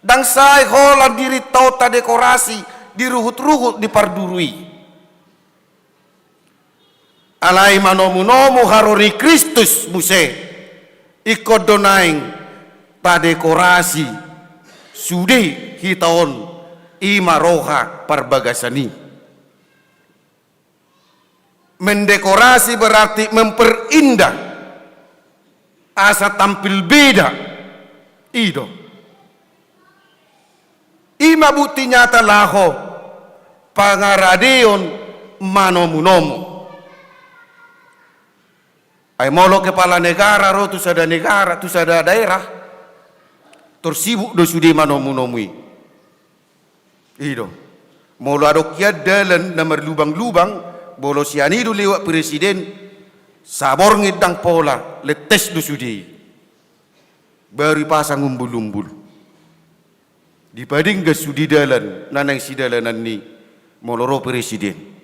Ndang sae holan dirinta on tadekorasi di ruhutruhut di parduru i. Alai manomunomu haroro ni Kristus muse, ingkon do naeng tadekorasi sude hita on, i ma roha parbagasan i. Mendekorasi berarti memperindah, asa tampil beda. I do. I ma bukti nyata laho pangaradeon manomunomu. Ai molo kepala negara ro tu sada negara, tu sada daerah, tor sibuk do sude manomunomu i. I do. Molo adong hian dalan na marlubanglubang, molo sian i do lewat presiden, saborngin ndang pola, lettes do sude i. Baru ipasang umbulumbul. Dipadenggan sude dalan na naeng sidalanan ni molo ro presiden.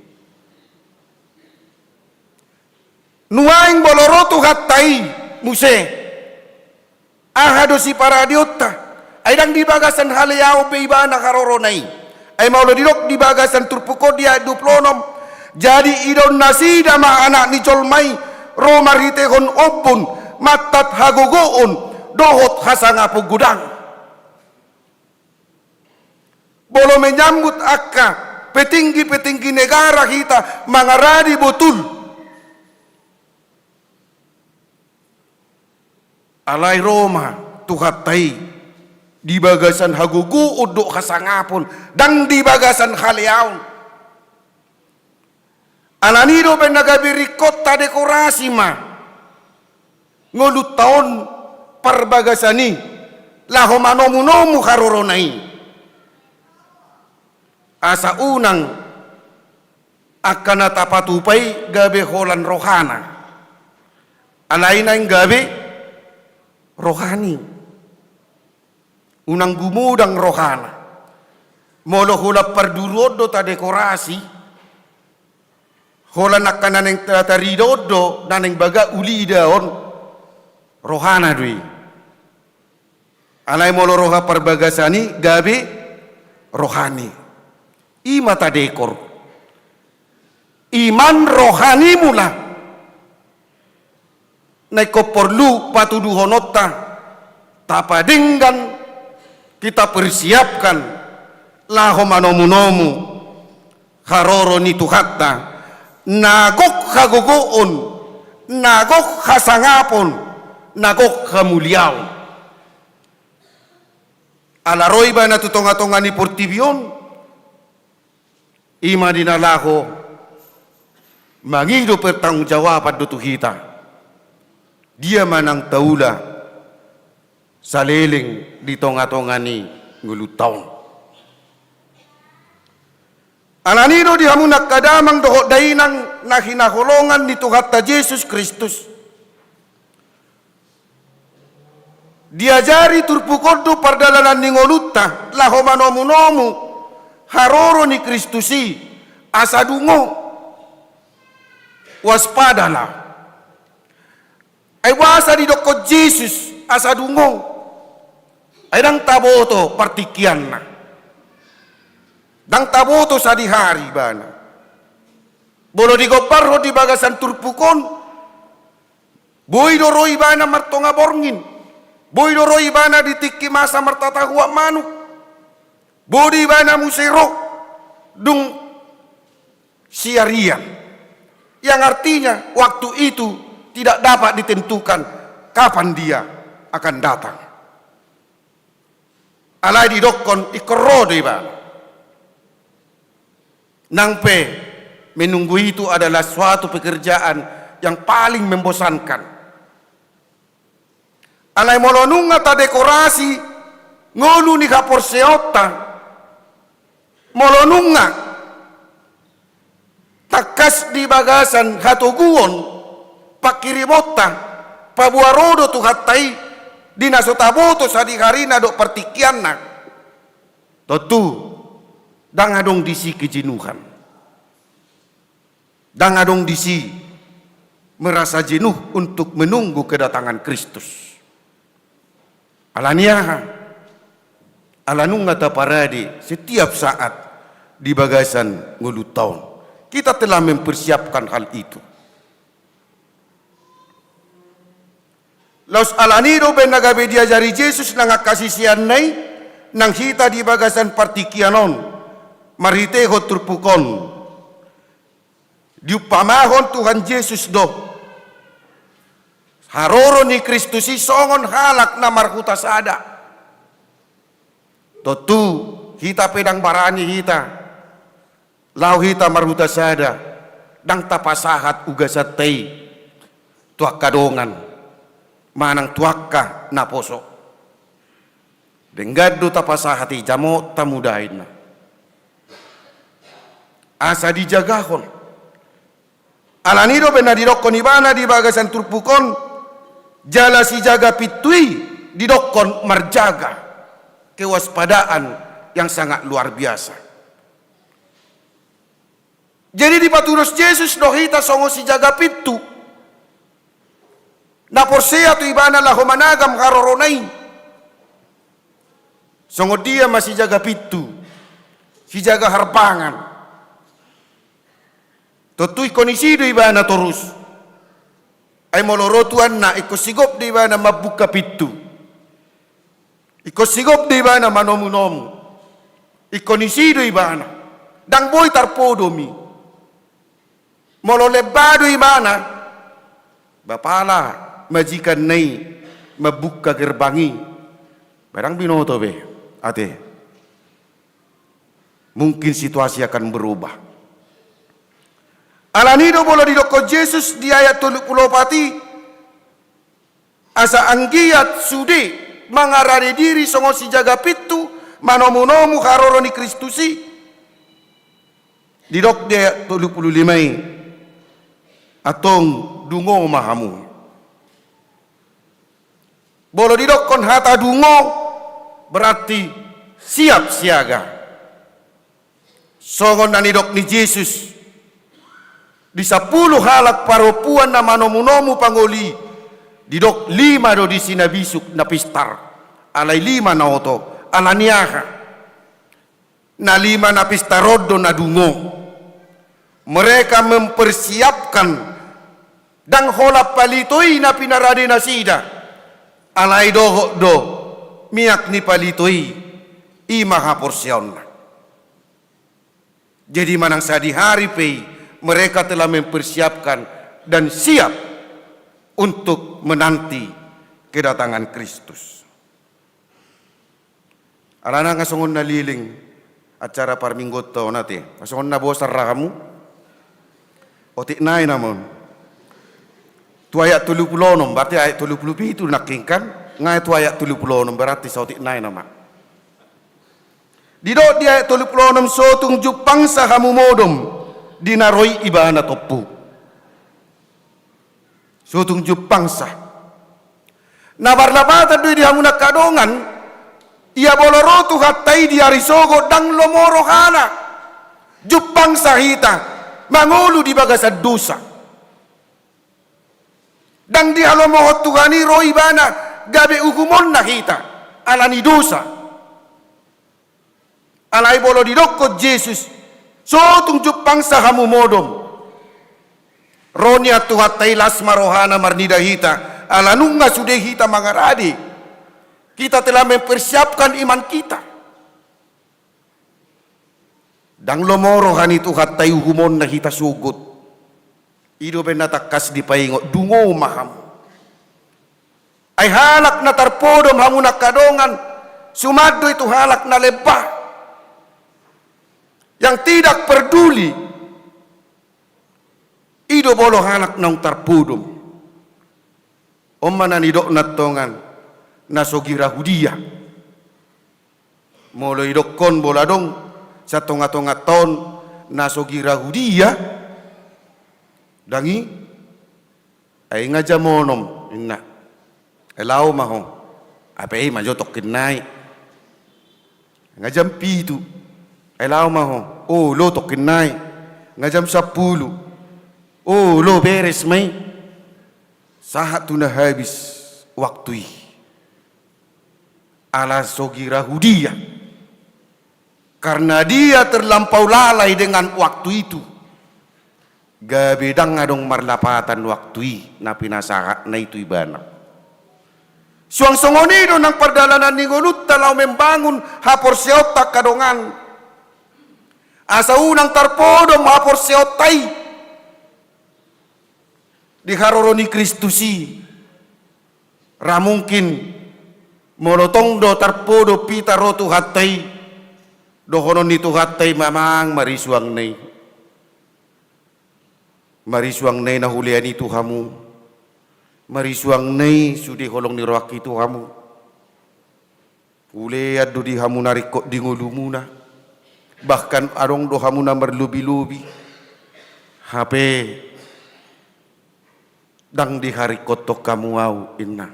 Nuaeng molo ro Tuhanta i muse, aha do siparadeonta? Ai ndang di bagasan haleaon be ibana harorona i. Ai molo didok di bagasan turpuk on di ayat dua pulu onom, jadi idaon nasida ma Anak ni jolma i ro marhiteihon ombun, mantat hagogoon dohot hasangapon godang. Molo menyambut angka petinggi-petinggi negara hita mangaradi botul. Alai ro ma Tuhanta i di bagasan hagogoon dohot hasangapon, ndang di bagasan haleaon. Alani do umbahen na gabe ringkot tadekorasi ma ngolunta on parbagasan i laho manomunomu harorona i. Asa unang angka na tapatupa i gabe holan rohana. Alai naeng gabe rohani. Unang gumodang rohana. Molo holan parduruon do tadekorasi, holan angka na naeng ta-, tarida on do, na naeng bagak uli ida on, rohana do i. Alai molo roha parbagasan i gabe rohani. I ma tadekor. Iman rohani mula. Na ingkon porlu patuduhononta, tapadenggan, kita persiapkan laho manomunomu haroro ni Tuhanta, na gok hagogoon, na gok hasangapon, na gok hamuliaon. Ala ro ibana tu tongatonga ni portibi on, i ma di na laho mangido pertanggungjawaban do tu hita. Dia ma nang taula saleleng di tongatonga ni ngolunta on. Alani do di hamu angka damang dohot dainang na hinaholongan ni Tuhanta Jesus Kristus. Diajari turpuk on do pardalanan ni ngolunta laho manomunomu haroro ni Kristus i, asa dungo. Waspadalah. Ai boasa didokkon Jesus asa dungo? Ai ndang taboto partingkianna. Ndang taboto sadihari ibana. Molo digombarhon di bagasan turpuk on, boi do ro ibana martonga borngin, boi do ro ibana di tingki masa martatahuan manuk, boi do ibana muse ro dung siarian. Yang artinya waktu itu tidak dapat ditentukan kapan dia akan datang. Alai didokkon ingkon ro do ibana. Nang pe menunggu itu adalah suatu pekerjaan yang paling membosankan. Alai molo nunga tadekorasi ngolu ni haporseaonta, molo nunga tangkas di bagasan hatoguon pangkirimonta, paboa ro do Tuhanta i di na so taboto sadiharina dohot partingkianna. Tontu ndang adong disi kejenuhan. Ndang adong disi merasa jenuh untuk menunggu kedatangan Kristus. Ala ni aha? Ala nunga taparade setiap saat di bagasan ngolunta on. Kita telah mempersiapkan hal itu. Laos ala ni i do umbahen na gabe diajari Jesus nang angka siseanna i, nang hita di bagasan partingkian on, marhitehon turpuk on. Diumpamahon Tuhan Jesus do haroro ni Kristus i songon halak na marhuta sada. Tontu hita pe ndang barani hita laho hita marhuta sada, ndang tapasahat ugasanta i tu angka dongan manang tu angka naposo. Denggan do tapasahat i, jamot hamu da inna. Asa dijagahon. Ala ni i do umbahen na didokkon ibana di bagasan turpuk on, jala sijaga pintu i didokkon marjaga. Kewaspadaan yang sangat luar biasa. Jadi dipatudos Jesus do hita songon sijaga pintu na porsea tu ibana laho managam harorona i. Songon dia ma sijaga pintu, sijaga harbangan? Tontu ingkon isi do ibana torus. Ai molo ro tuanna ingkon sigop do ibana mambuka pintu. Ingkon sigop do ibana manomunomu. Ingkon isi do ibana. Ndang boi tarpodom i. Molo lemba do ibana, ba pala majikanna i mambuka gerbang i, ba ndang binoto be ate. Mungkin situasi akan berubah. Ala ni i do molo didokkon Jesus di ayat tolu pulu opat i, asa anggiat sude mangarade diri songon sijaga pintu, manomunomu haroro ni Kristus i. Didok di ayat tolu pulu lima i, antong dungo ma hamu. Molo didokkon hata dungo, berarti siap siaga. Songon na nidok ni Jesus, di sampulu halak parompuan na manomunomu pangoli, didok lima do disi na bisuk na pistar, alai lima na oto. Ala ni aha? Na lima na pistar on do na dungo. Mereka mempersiapkan, ndang holan palito i na pinarade nasida, alai dohot do miak ni palito i, i ma haporseaonna. Jadi manang sadihari pe i, mereka telah mempersiapkan dan siap untuk menanti kedatangan Kristus. Alana nga songon na leleng acara parmingguonta on ate, nga songon na bosan ra hamu. Otik nai nama on. Tu ayat tolu pulu onom, berarti ayat tolu pulu pitu nangkin kan? Nga tu ayat tolu pulu onom, berarti saotik nai nama. Didok di ayat tolu pulu onom, so tung jumpangsa hamu modom di na ro i ibana tompu. So tung jumpangsa. Na marlapatan do i di hamu na angka dongan, ia molo ro Tuhanta i di ari sogot ndang lomo rohana. Jumpangsa hita mangolu di bagasan dosa. Ndang dihalomohon Tuhan i ro ibana gabe uhumonna hita ala ni dosa. Alai molo didokkon Jesus, so tung jumpangsa hamu modom. Ro nian Tuhanta i las ma rohana marnida hita, ala nunga sude hita mangarade. Kita telah mempersiapkan iman kita. Ndang lomo roha ni Tuhanta i uhumonna hita sogot. I do umbahen na tangkas dipaingot, dungo ma hamu. Ai halak na tarpodom hamu na angka dongan, suman do i tu halak na lemba. Yang tidak peduli. I do molo halak naung tarpodom. On ma na nidokna tongon, na so gira hudia. Molo idokkon molo adong, satonga-tonga taon, na so gira hudia. Ndang i, ai nga jam onom, inna. Ai laho ma ho. Hape i ma jo tongkin nai. Nga jam pitu. Ai laho ma ho. Olo tongkin nai. Nga jam sampulu. Olo beres ma i. Sahat tu na habis waktu i. Ala so gira hudia. Karena dia terlampau lalai dengan waktu itu. Gabe ndang adong marlapatan waktu i na pinasahatna i tu ibana. Suang songon i do nang pardalanan ni ngolunta laho membangun haporseaonta angka dongan. Asa unang tarpodom haporseaonta i di haroro ni Kristus i. Ra mungkin molo tong do tarpodom hita ro Tuhanta i, dohonon ni Tuhanta i ma, amang, marisuangna i. Marisuangna i na hulean i tu hamu. Marisuangna i sude holong ni rohangki tu hamu. Hulean do di hamu na ringkot di ngolumuna. Bahkan adong do hamu na marlobi-lobi. Hape ndang diharingkothon hamu ahu, inna.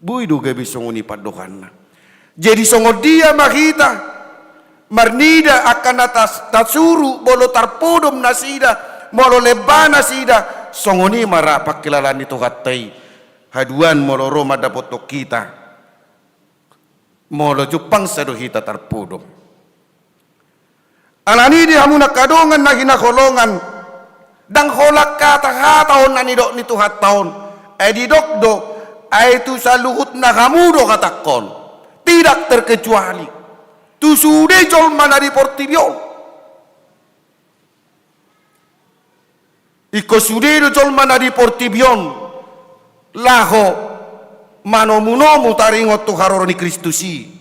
Boi do gabe songon i pandohanna. Jadi songon dia ma hita marnida angka na tas-, tasuru, molo tarpodom nasida, molo lemba nasida, songon i ma ra pangkilalaan ni Tuhanta i. Haduan molo ro mandapothon hita. Molo jumpangsa do hita tarpodom. Alani i di hamu na angka dongan na hinaholongan, ndang holan hata-hata on na nidok ni Tuhanta on, ai didok do, ai tu saluhutna hamu do hatangkon, tidak terkecuali, tu sude jolma na di portibi on. Ingkon sude do jolma na di portibi on laho manomu-nomu taringot tu haroro ni Kristus i.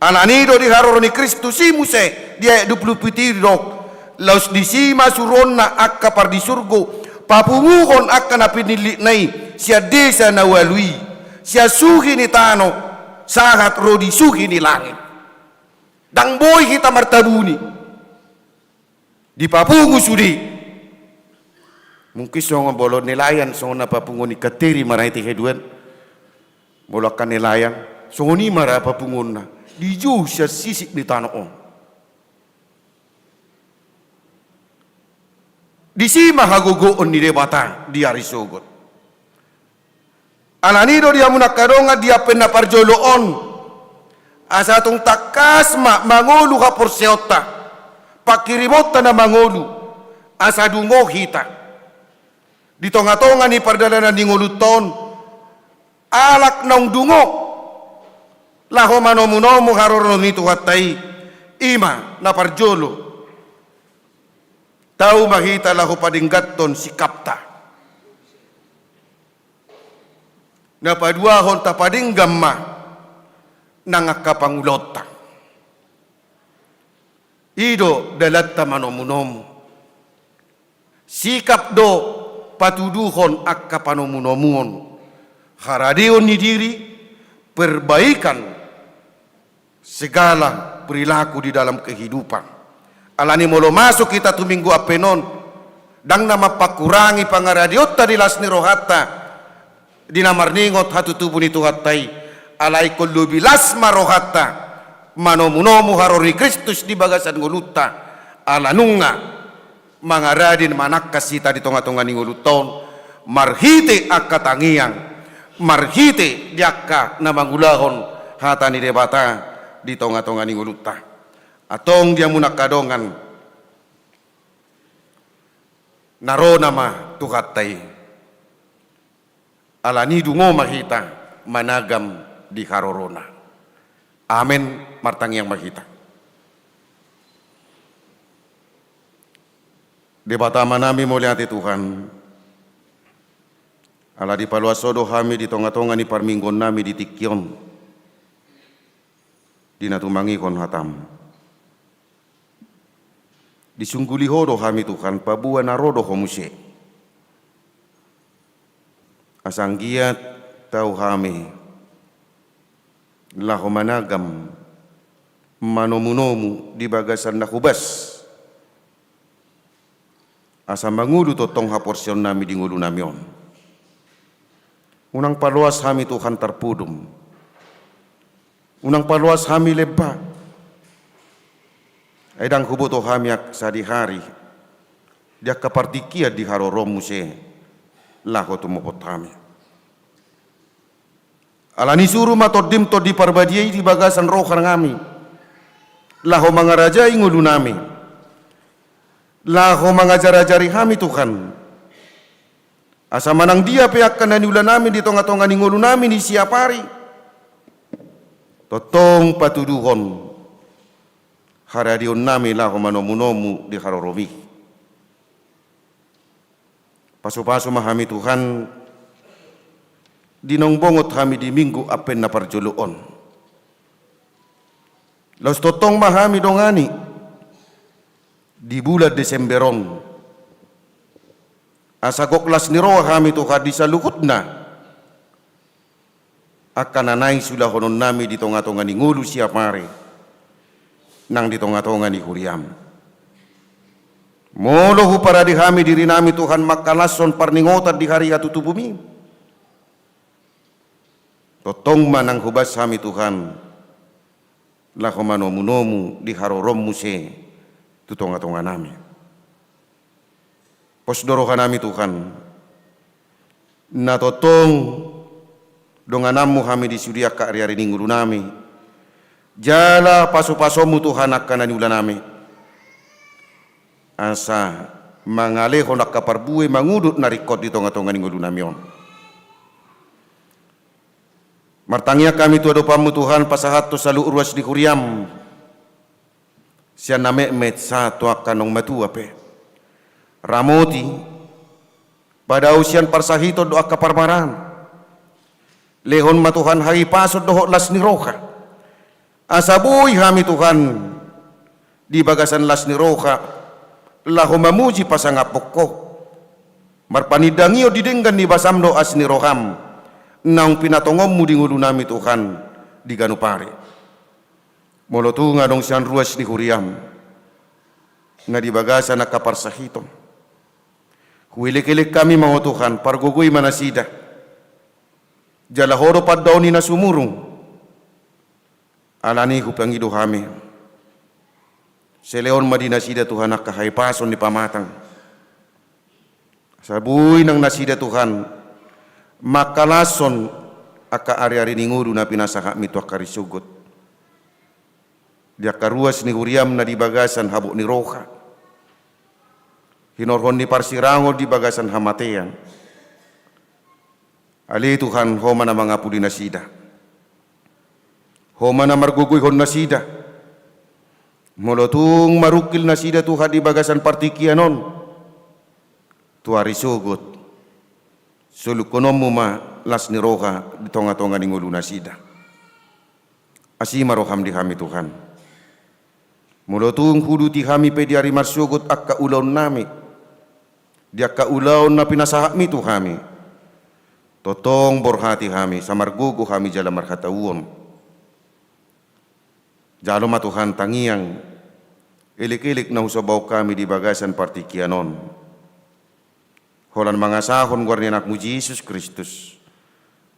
Alani i do di haroro ni Kristus i muse di ayat dua pulu pitu i didok, laos disi ma suruonna angka pardisurgo papunguhon angka na pinillitna i sian desa na ualu i, sian suhi ni tano sahat ro di suhi ni langit. Ndang boi hita martabuni. Dipapungu sude. Mungkin songon molo nelayan, songon na papunguhon ni Kateri Maraiti haduan. Molo angka nelayan, songon i ma ra papunguonna. Dijou sian sisik ni tano on. Disi ma hagogoon ni Debata di ari sogot. Alani i do di hamu na angka dongan di ampen na parjolo on, asa tung tangkas ma mangolu haporseaonta, pangkirimonta na mangolu, asa dungo hita. Di tonga-tonga ni pardalanan ni ngolunta on, alak naung dungo laho manomu-nomu haroro ni Tuhanta i, i ma na parjolo. Tau ma hita laho padengganhon sikapta. Na paduahon tapadenggan ma nang angka pangulaonta. I do dalanta manomu-nomu. Sikap do patuduhon angka panomu-nomuon. Haradeon ni diri, perbaikan segala perilaku di dalam kehidupan. Alani molo masuk hita tu Minggu Advent on, ndang na mampakurangi pangaradeonta di las ni rohanta di na marningot hatutubu ni Tuhanta i, alai ingkon lobi las ma rohanta manomu-nomu haroro ni Kristus di bagasan ngolunta. Ala nunga mangaradin manangkas hita di tonga-tonga ni ngolunta on, marhite angka tangiang, marhite di angka na mangulahon hata ni Debata di tonga-tonga ni ngolunta. Antong di hamu angka dongan, na ro nama Tuhanta i. Alani i dungo ma hita managam di harorona. Amen. Martangiang ma hita. Debata Amanami, mauliate Tuhan, ala dipaloas Ho do hami di tonga-tonga ni parmingguonnami di tingki on, di na tumangihon hataM. Disungguli Ho do hami Tuhan, paboa na ro do Ho muse. Asa anggiat tau hami laho managam, manomu-nomu di bagasan na hobas, asa mangolu tongtong haporseaonnami di ngolunami on. Unang paloas hami Tuhan tarpudum. Unang paloas hami lemba. Ai ndang huboto hami angka sadihari di angka partingkian di haroroM muse laho tumopot hami. Alani i suru ma TondiM Tondi Parbadia i di bagasan rohanami, laho mangarajai ngolunami, laho mangajar-ajari hami Tuhan. Asa manang dia pe angka na niulanami di tonga-tonga ni ngolunami di siapari, tongtong patuduhon haradeonnami laho manomu-nomu di haroroMi. Pasu-pasu ma hami Tuhan, di naung bongot hami di Minggu Advent na parjolo on. Laos tongtong ma hami dongani di bulan Desember on. Asa gok las ni roha hami Tuhan di saluhutna angka na naeng sulahononnami di tonga-tonga ni ngolu siapari, nang di tonga-tonga ni huriaM. Molo huparade hami dirinami Tuhan mangkalashon parningotan di hari hatutubuMi, tongtong ma nang hobas hami Tuhan, laho manomu-nomu di haroroM muse tu tonga-tonganami. Pos do rohanami Tuhan, na tongtong dongananMu hami di sude angka ari-ari ni ngolunami, jala pasu-pasuonMu Tuhan angka na niulanami, asa mangalehon angka parbue mangudut na ringkot di tonga-tonga ni ngolunami on. Martangiang hami tu adopanMu Tuhan, pasahathon saluhut ruas ni huriaM, sian na metmet sahat tu angka naung matua pe. Ramoti, padao sian parsahiton dohot angka parmaraan. Lehon ma Tuhan hahipason dohot las ni roha, asa boi hami Tuhan di bagasan las ni roha laho mamuji pasangaphon Ho, marpanindangion di denggan ni basaM dohot asi ni rohaM naung pinatongonMu di ngolunami Tuhan di ganup ari. Molo tung adong sian ruas ni huriaM na di bagasan angka parsahiton, huelek-elek hami ma Ho Tuhan, pargogoi ma nasida, jala Ho do pandaon ni na sumurung. Alani i hupangido hami, sai lehon ma di nasida Tuhan angka hahipason ni pamatang, asa boi nang nasida Tuhan mangkalashon angka ari-ari ni ngolu na pinasahatMi tu angka ari sogot. Di angka ruas ni huriaM na di bagasan habot ni roha, hinorhon ni parsirangon di bagasan hamatean, ale Tuhan, Ho ma na mangapuli nasida. Ho ma na margogoihon nasida. Molo tung marungkil nasida Tuhan di bagasan partingkian on, tu ari sogot, solukhononMu ma las ni roha di tonga-tonga ni ngolu nasida. Asi ma rohaM di hami Tuhan. Molo tung huuduti hami pe di ari marsogot angka ulaonnami, di angka ulaon na pinasahatMi tu hami, tongtong borhati hami, sai margogo hami jala marhatauon. Jalo ma Tuhan tangiang, elek-elek na husombahon hami di bagasan partingkian on, holan mangasahon goar ni AnakMu Jesus Kristus,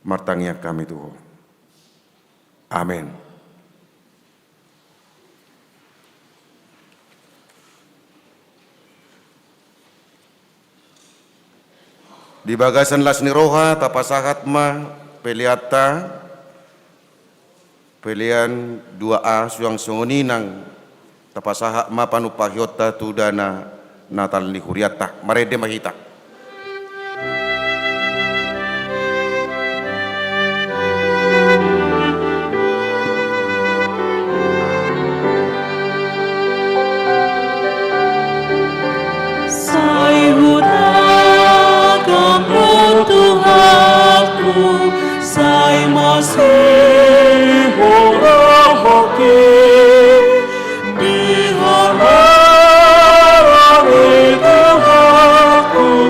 martangiang hami tu Ho. Amen. Di bagasan las ni roha tapasahat ma peleanta, pelean dua A suang songon i nang tapasahat ma panumpahionta tu dana Natal ni hurianta. Marende ma hita. Sai hutangihon Tuhanku, sai masihol Ho, di hararoon ni Tuhanku.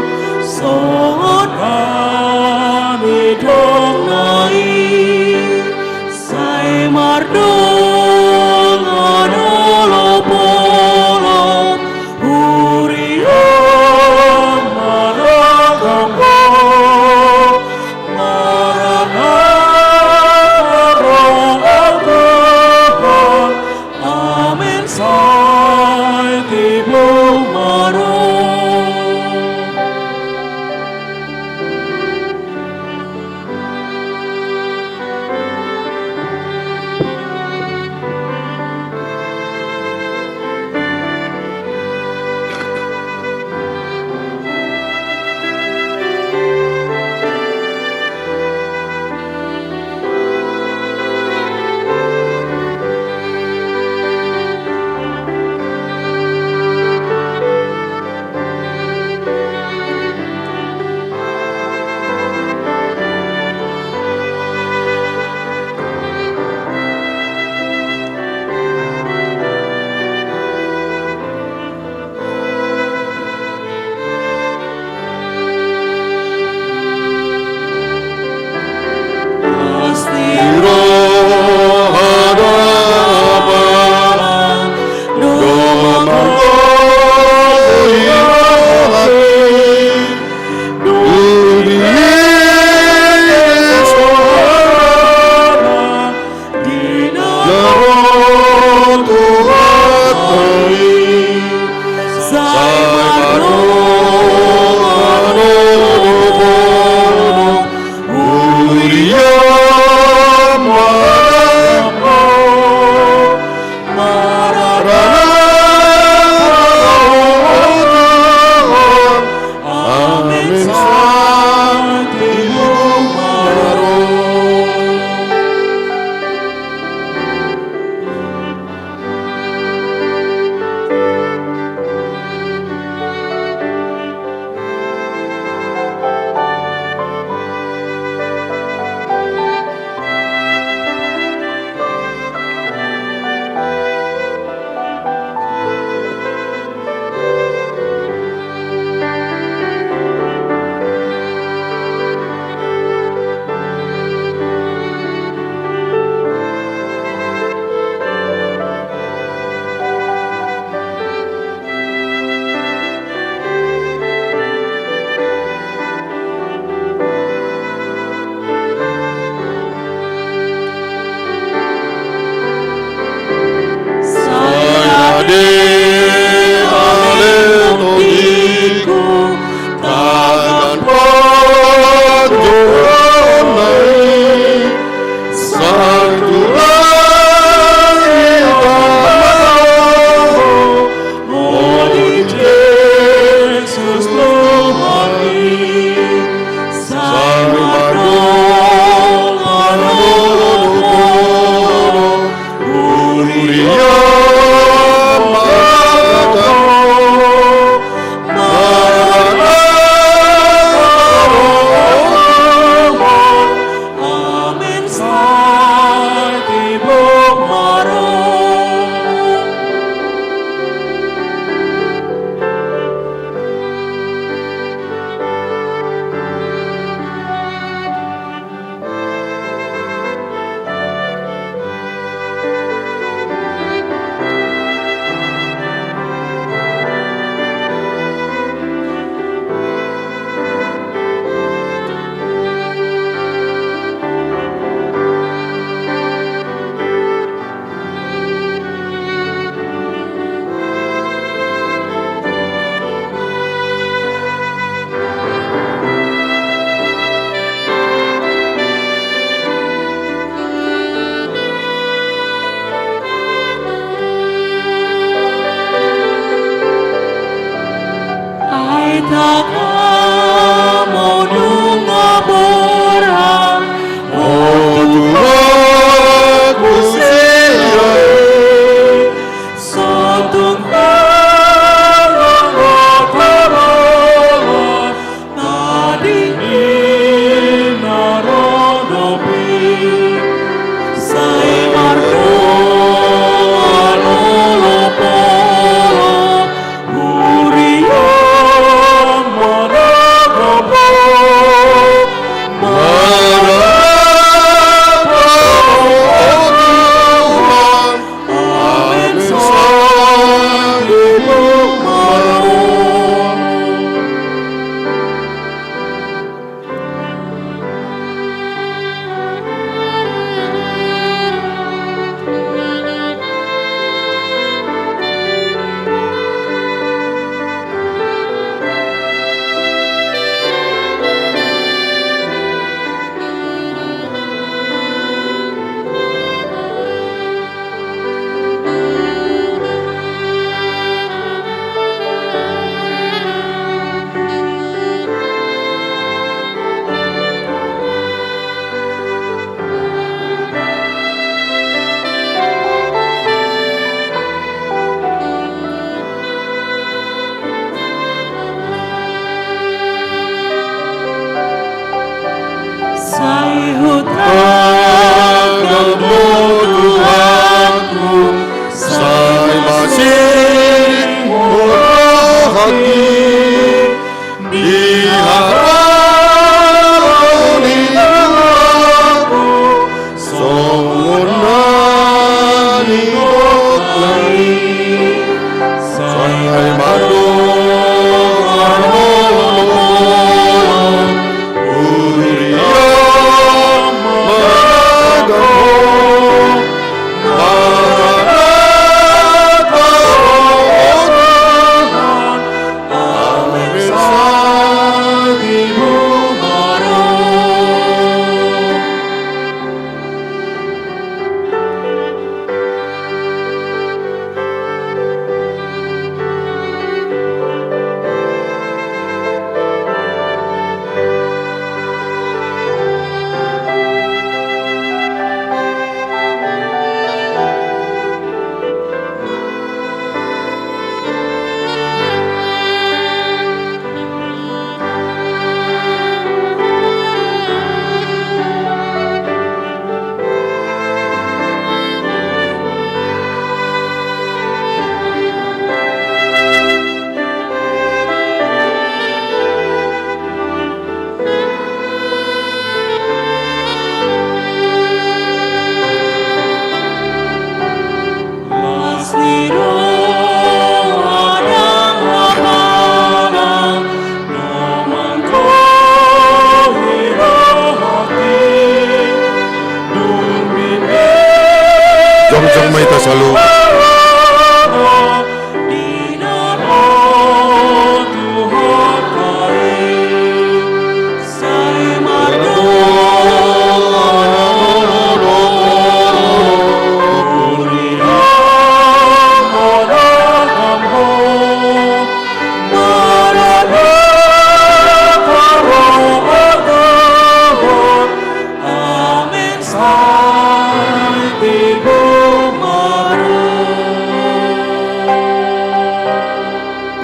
Jongjong ma hita saluhut.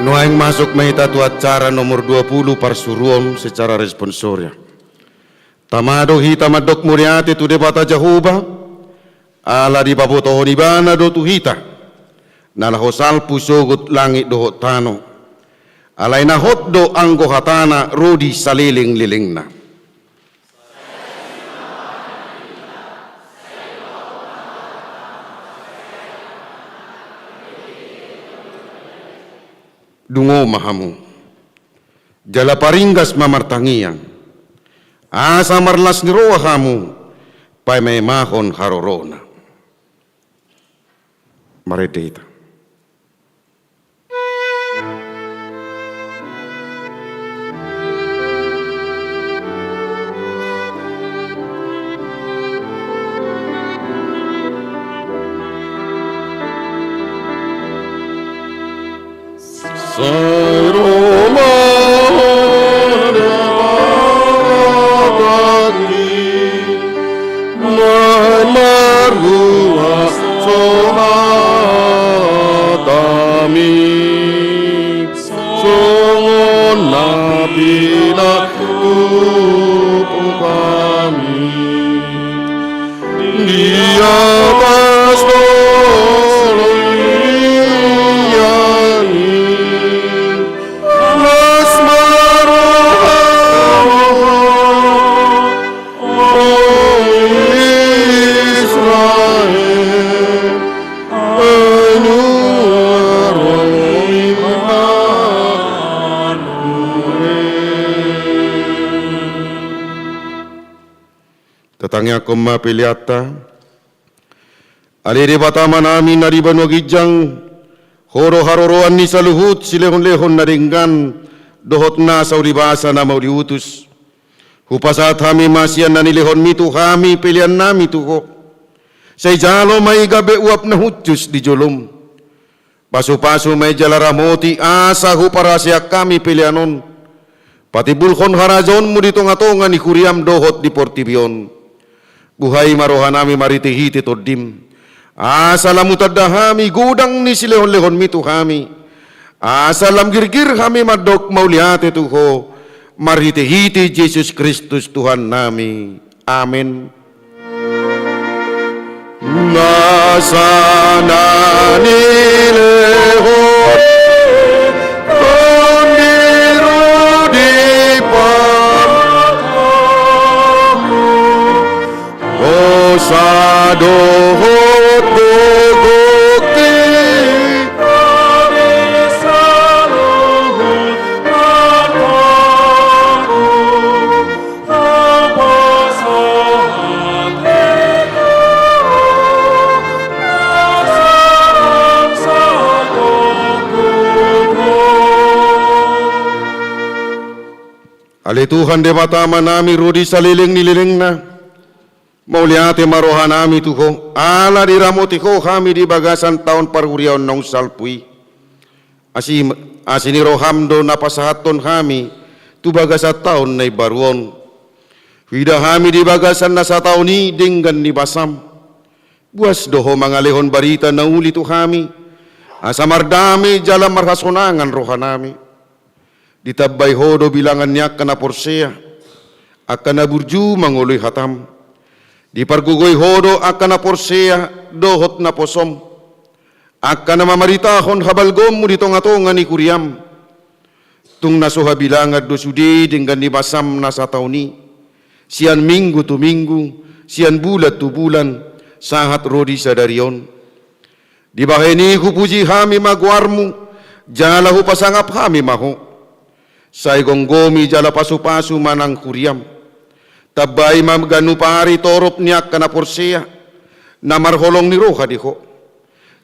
Nuaeng masuk ma hita tu acara nomor dua puluh, parsuruon secara responsoria. Tama do hita mandok mauliate tu Debata Jahowa, ala dipabotohon Ibana do tu hita na laho salpu sogot langit dohot tano. Alai na hot do anggo hatana ro di salelenglelengna. Dungo ma hamu, jala paringgas ma martangiang, asa marlas ni roha hamu paemaemahon harorona. Marende hita. Sai ro ma Debata i, na marruas so hatami, songon na pinatupa hami di atas dolok i, las ma rohamu, o Israel, ai nunga ro Immanuel. Tatangiangkon ma peleanta. Ale Debata Amanami na di banua ginjang, Ho do haroroan ni saluhut silehonlehon na denggan dohot nasa ulibasa na mauliutus. Hupasahat hami ma sian na nilehonmi tu hami peleannami tu Ho. Sai jalo ma i gabe uap na hushus di jolom. Pasupasu ma i jala ramoti asa huparaseak hami pelean on. Patimbulhon harajaonmu di tongatonga ni huriam dohot di portibi on. Buhai ma rohanami marhitehite Tondim, asa lam hutanda hami godang ni silehonlehonmi tu hami, asa lam girgir hami mandok mauliate tu Ho, marhitehite Jesus Kristus Tuhannami. Amen. Nasa na nilehon Tondim di Ale Tuhan Debata Amanami, ro di saleleng ni lelengna, mauliate ma rohanami tu Ho, ala diramoti Ho hami di bagasan taon parhuriaon naung salpu i. Asi, asi ni roham do na pasahathon hami tu bagasan taon na imbaru on. Huida hami di bagasan na sataon i denggan ni basam. Buas do Ho mangalehon barita na uli tu hami, asa mardame jala marhasonangan rohanami. Ditambai Ho do bilangan ni angka na porsea, angka na burju mangoloi hatam. Dipargogoi Ho do angka na porsea dohot naposom, angka na mamaritahon habalgaonmu di tongatonga ni huriam. Tung na so habilangan do sude denggan ni basam na sataon i, sian minggu tu minggu, sian bulan tu bulan, sahat ro di sadari on. Dibahen i hupuji hami ma goarmu, jala hupasangap hami ma Ho. Sai gomgomi jala pasupasu ma nang huriam. Tambai ma ganup ari torop ni angka na porsea, na marholong ni roha di Ho.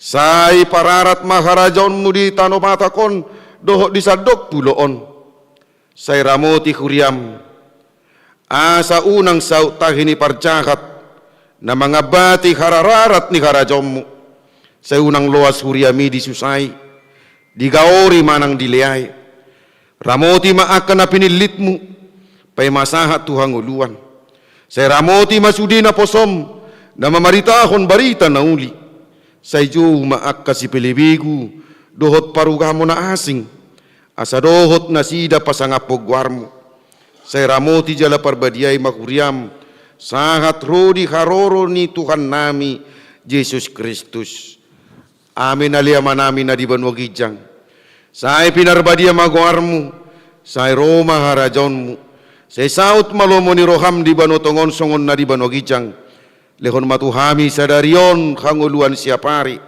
Sai pararat ma harajaonmu di tano Batak on, dohot di sandok pulo on. Sai ramoti huriam, asa unang saut tahi ni parjahat, na mangambati harararat ni harajaonmu. Sai unang loas huriam i disusai, digaori manang dileai. Ramoti ma angka na pinillitmu, paima sahat tu hangoluan. Sai ramoti ma sude naposom, na mamaritahon barita na uli. Sai jou ma angka sipelebegu, dohot parugamo na asing. Asa dohot nasida pasangaphon goarmu. Sai ramoti jala parbadiai ma huriam, sahat ro di haroro ni Tuhannami Jesus Kristus. Amen. Ale Amanami na di banua ginjang, sai pinarbadia ma goarmu, sai ro ma harajaonmu, sai saut ma lomo ni roham di banua tonga on songon na di banua ginjang. Lehon ma tu hami sadari on hangoluan siapari.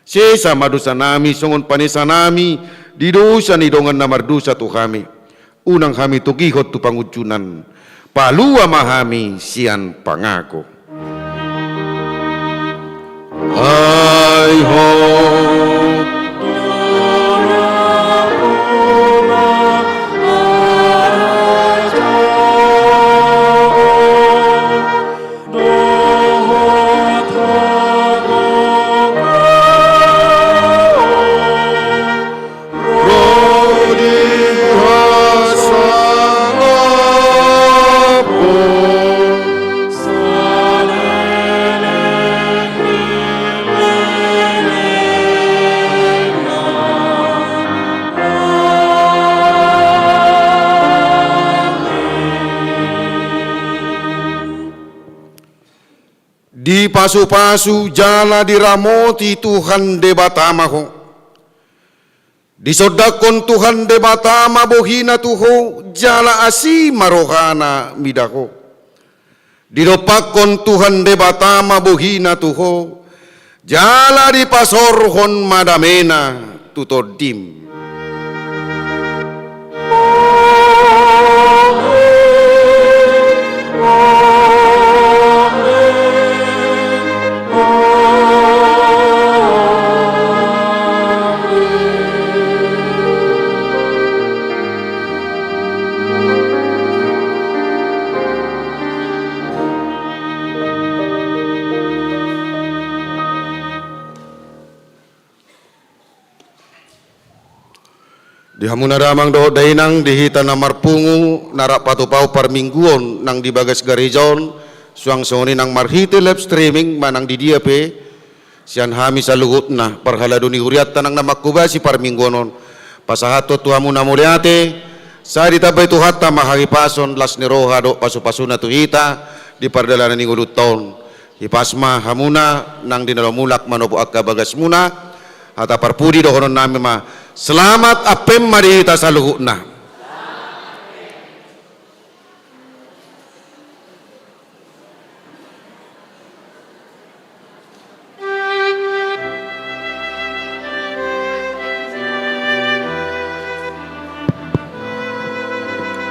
Sesa ma dosanami songon panesanami di dosa ni dongan na mardosa tu hami. Unang hami togihon tu pangunjunan. Palua ma hami sian pangago. Ai ho. Dipasupasu jala diramoti Tuhan Debata ma ho. Disondangkon Tuhan Debata ma bohina tu ho, jala asi ma rohana mida ho. Didompakkon Tuhan Debata ma bohina tu ho, jala dipasaorhon ma damena tu tondim. Di hamuna damang dohot dainang, di hita na marpungu, na rap patupahon parmingguon nang di bagas gareja on, suang songon i nang marhite live streaming manang di dia pe, sian hami saluhutna, parhalado ni hurianta nang na manghobasi parmingguon on, pasahathon tu hamu na mauliate, sai ditambai Tuhanta ma hahipason, las ni roha dohot pasupasuna tu hita, di pardalanan ni ngolunta on. Hipas ma hamuna nang di na laho mulak manopot angka bagasmuna. Hata parpudi dohononnami ma, selamat Advent ma di hita saluhutna.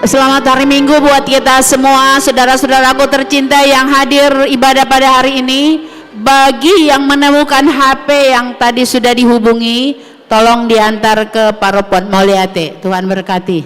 Selamat hari Minggu buat kita semua, saudara-saudaraku tercinta yang hadir ibadah pada hari ini. Bagi yang menemukan H P yang tadi sudah dihubungi, tolong diantar ke parokon. Mauliate, Tuhan berkati.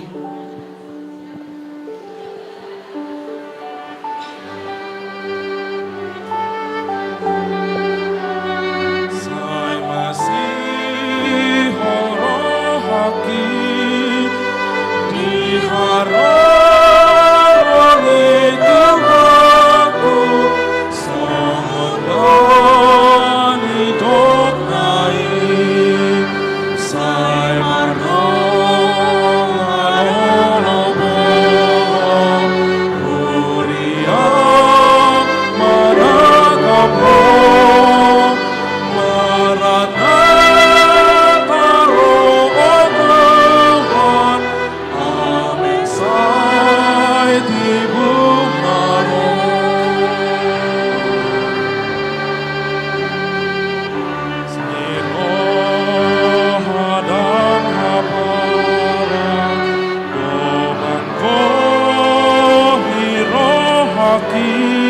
Aki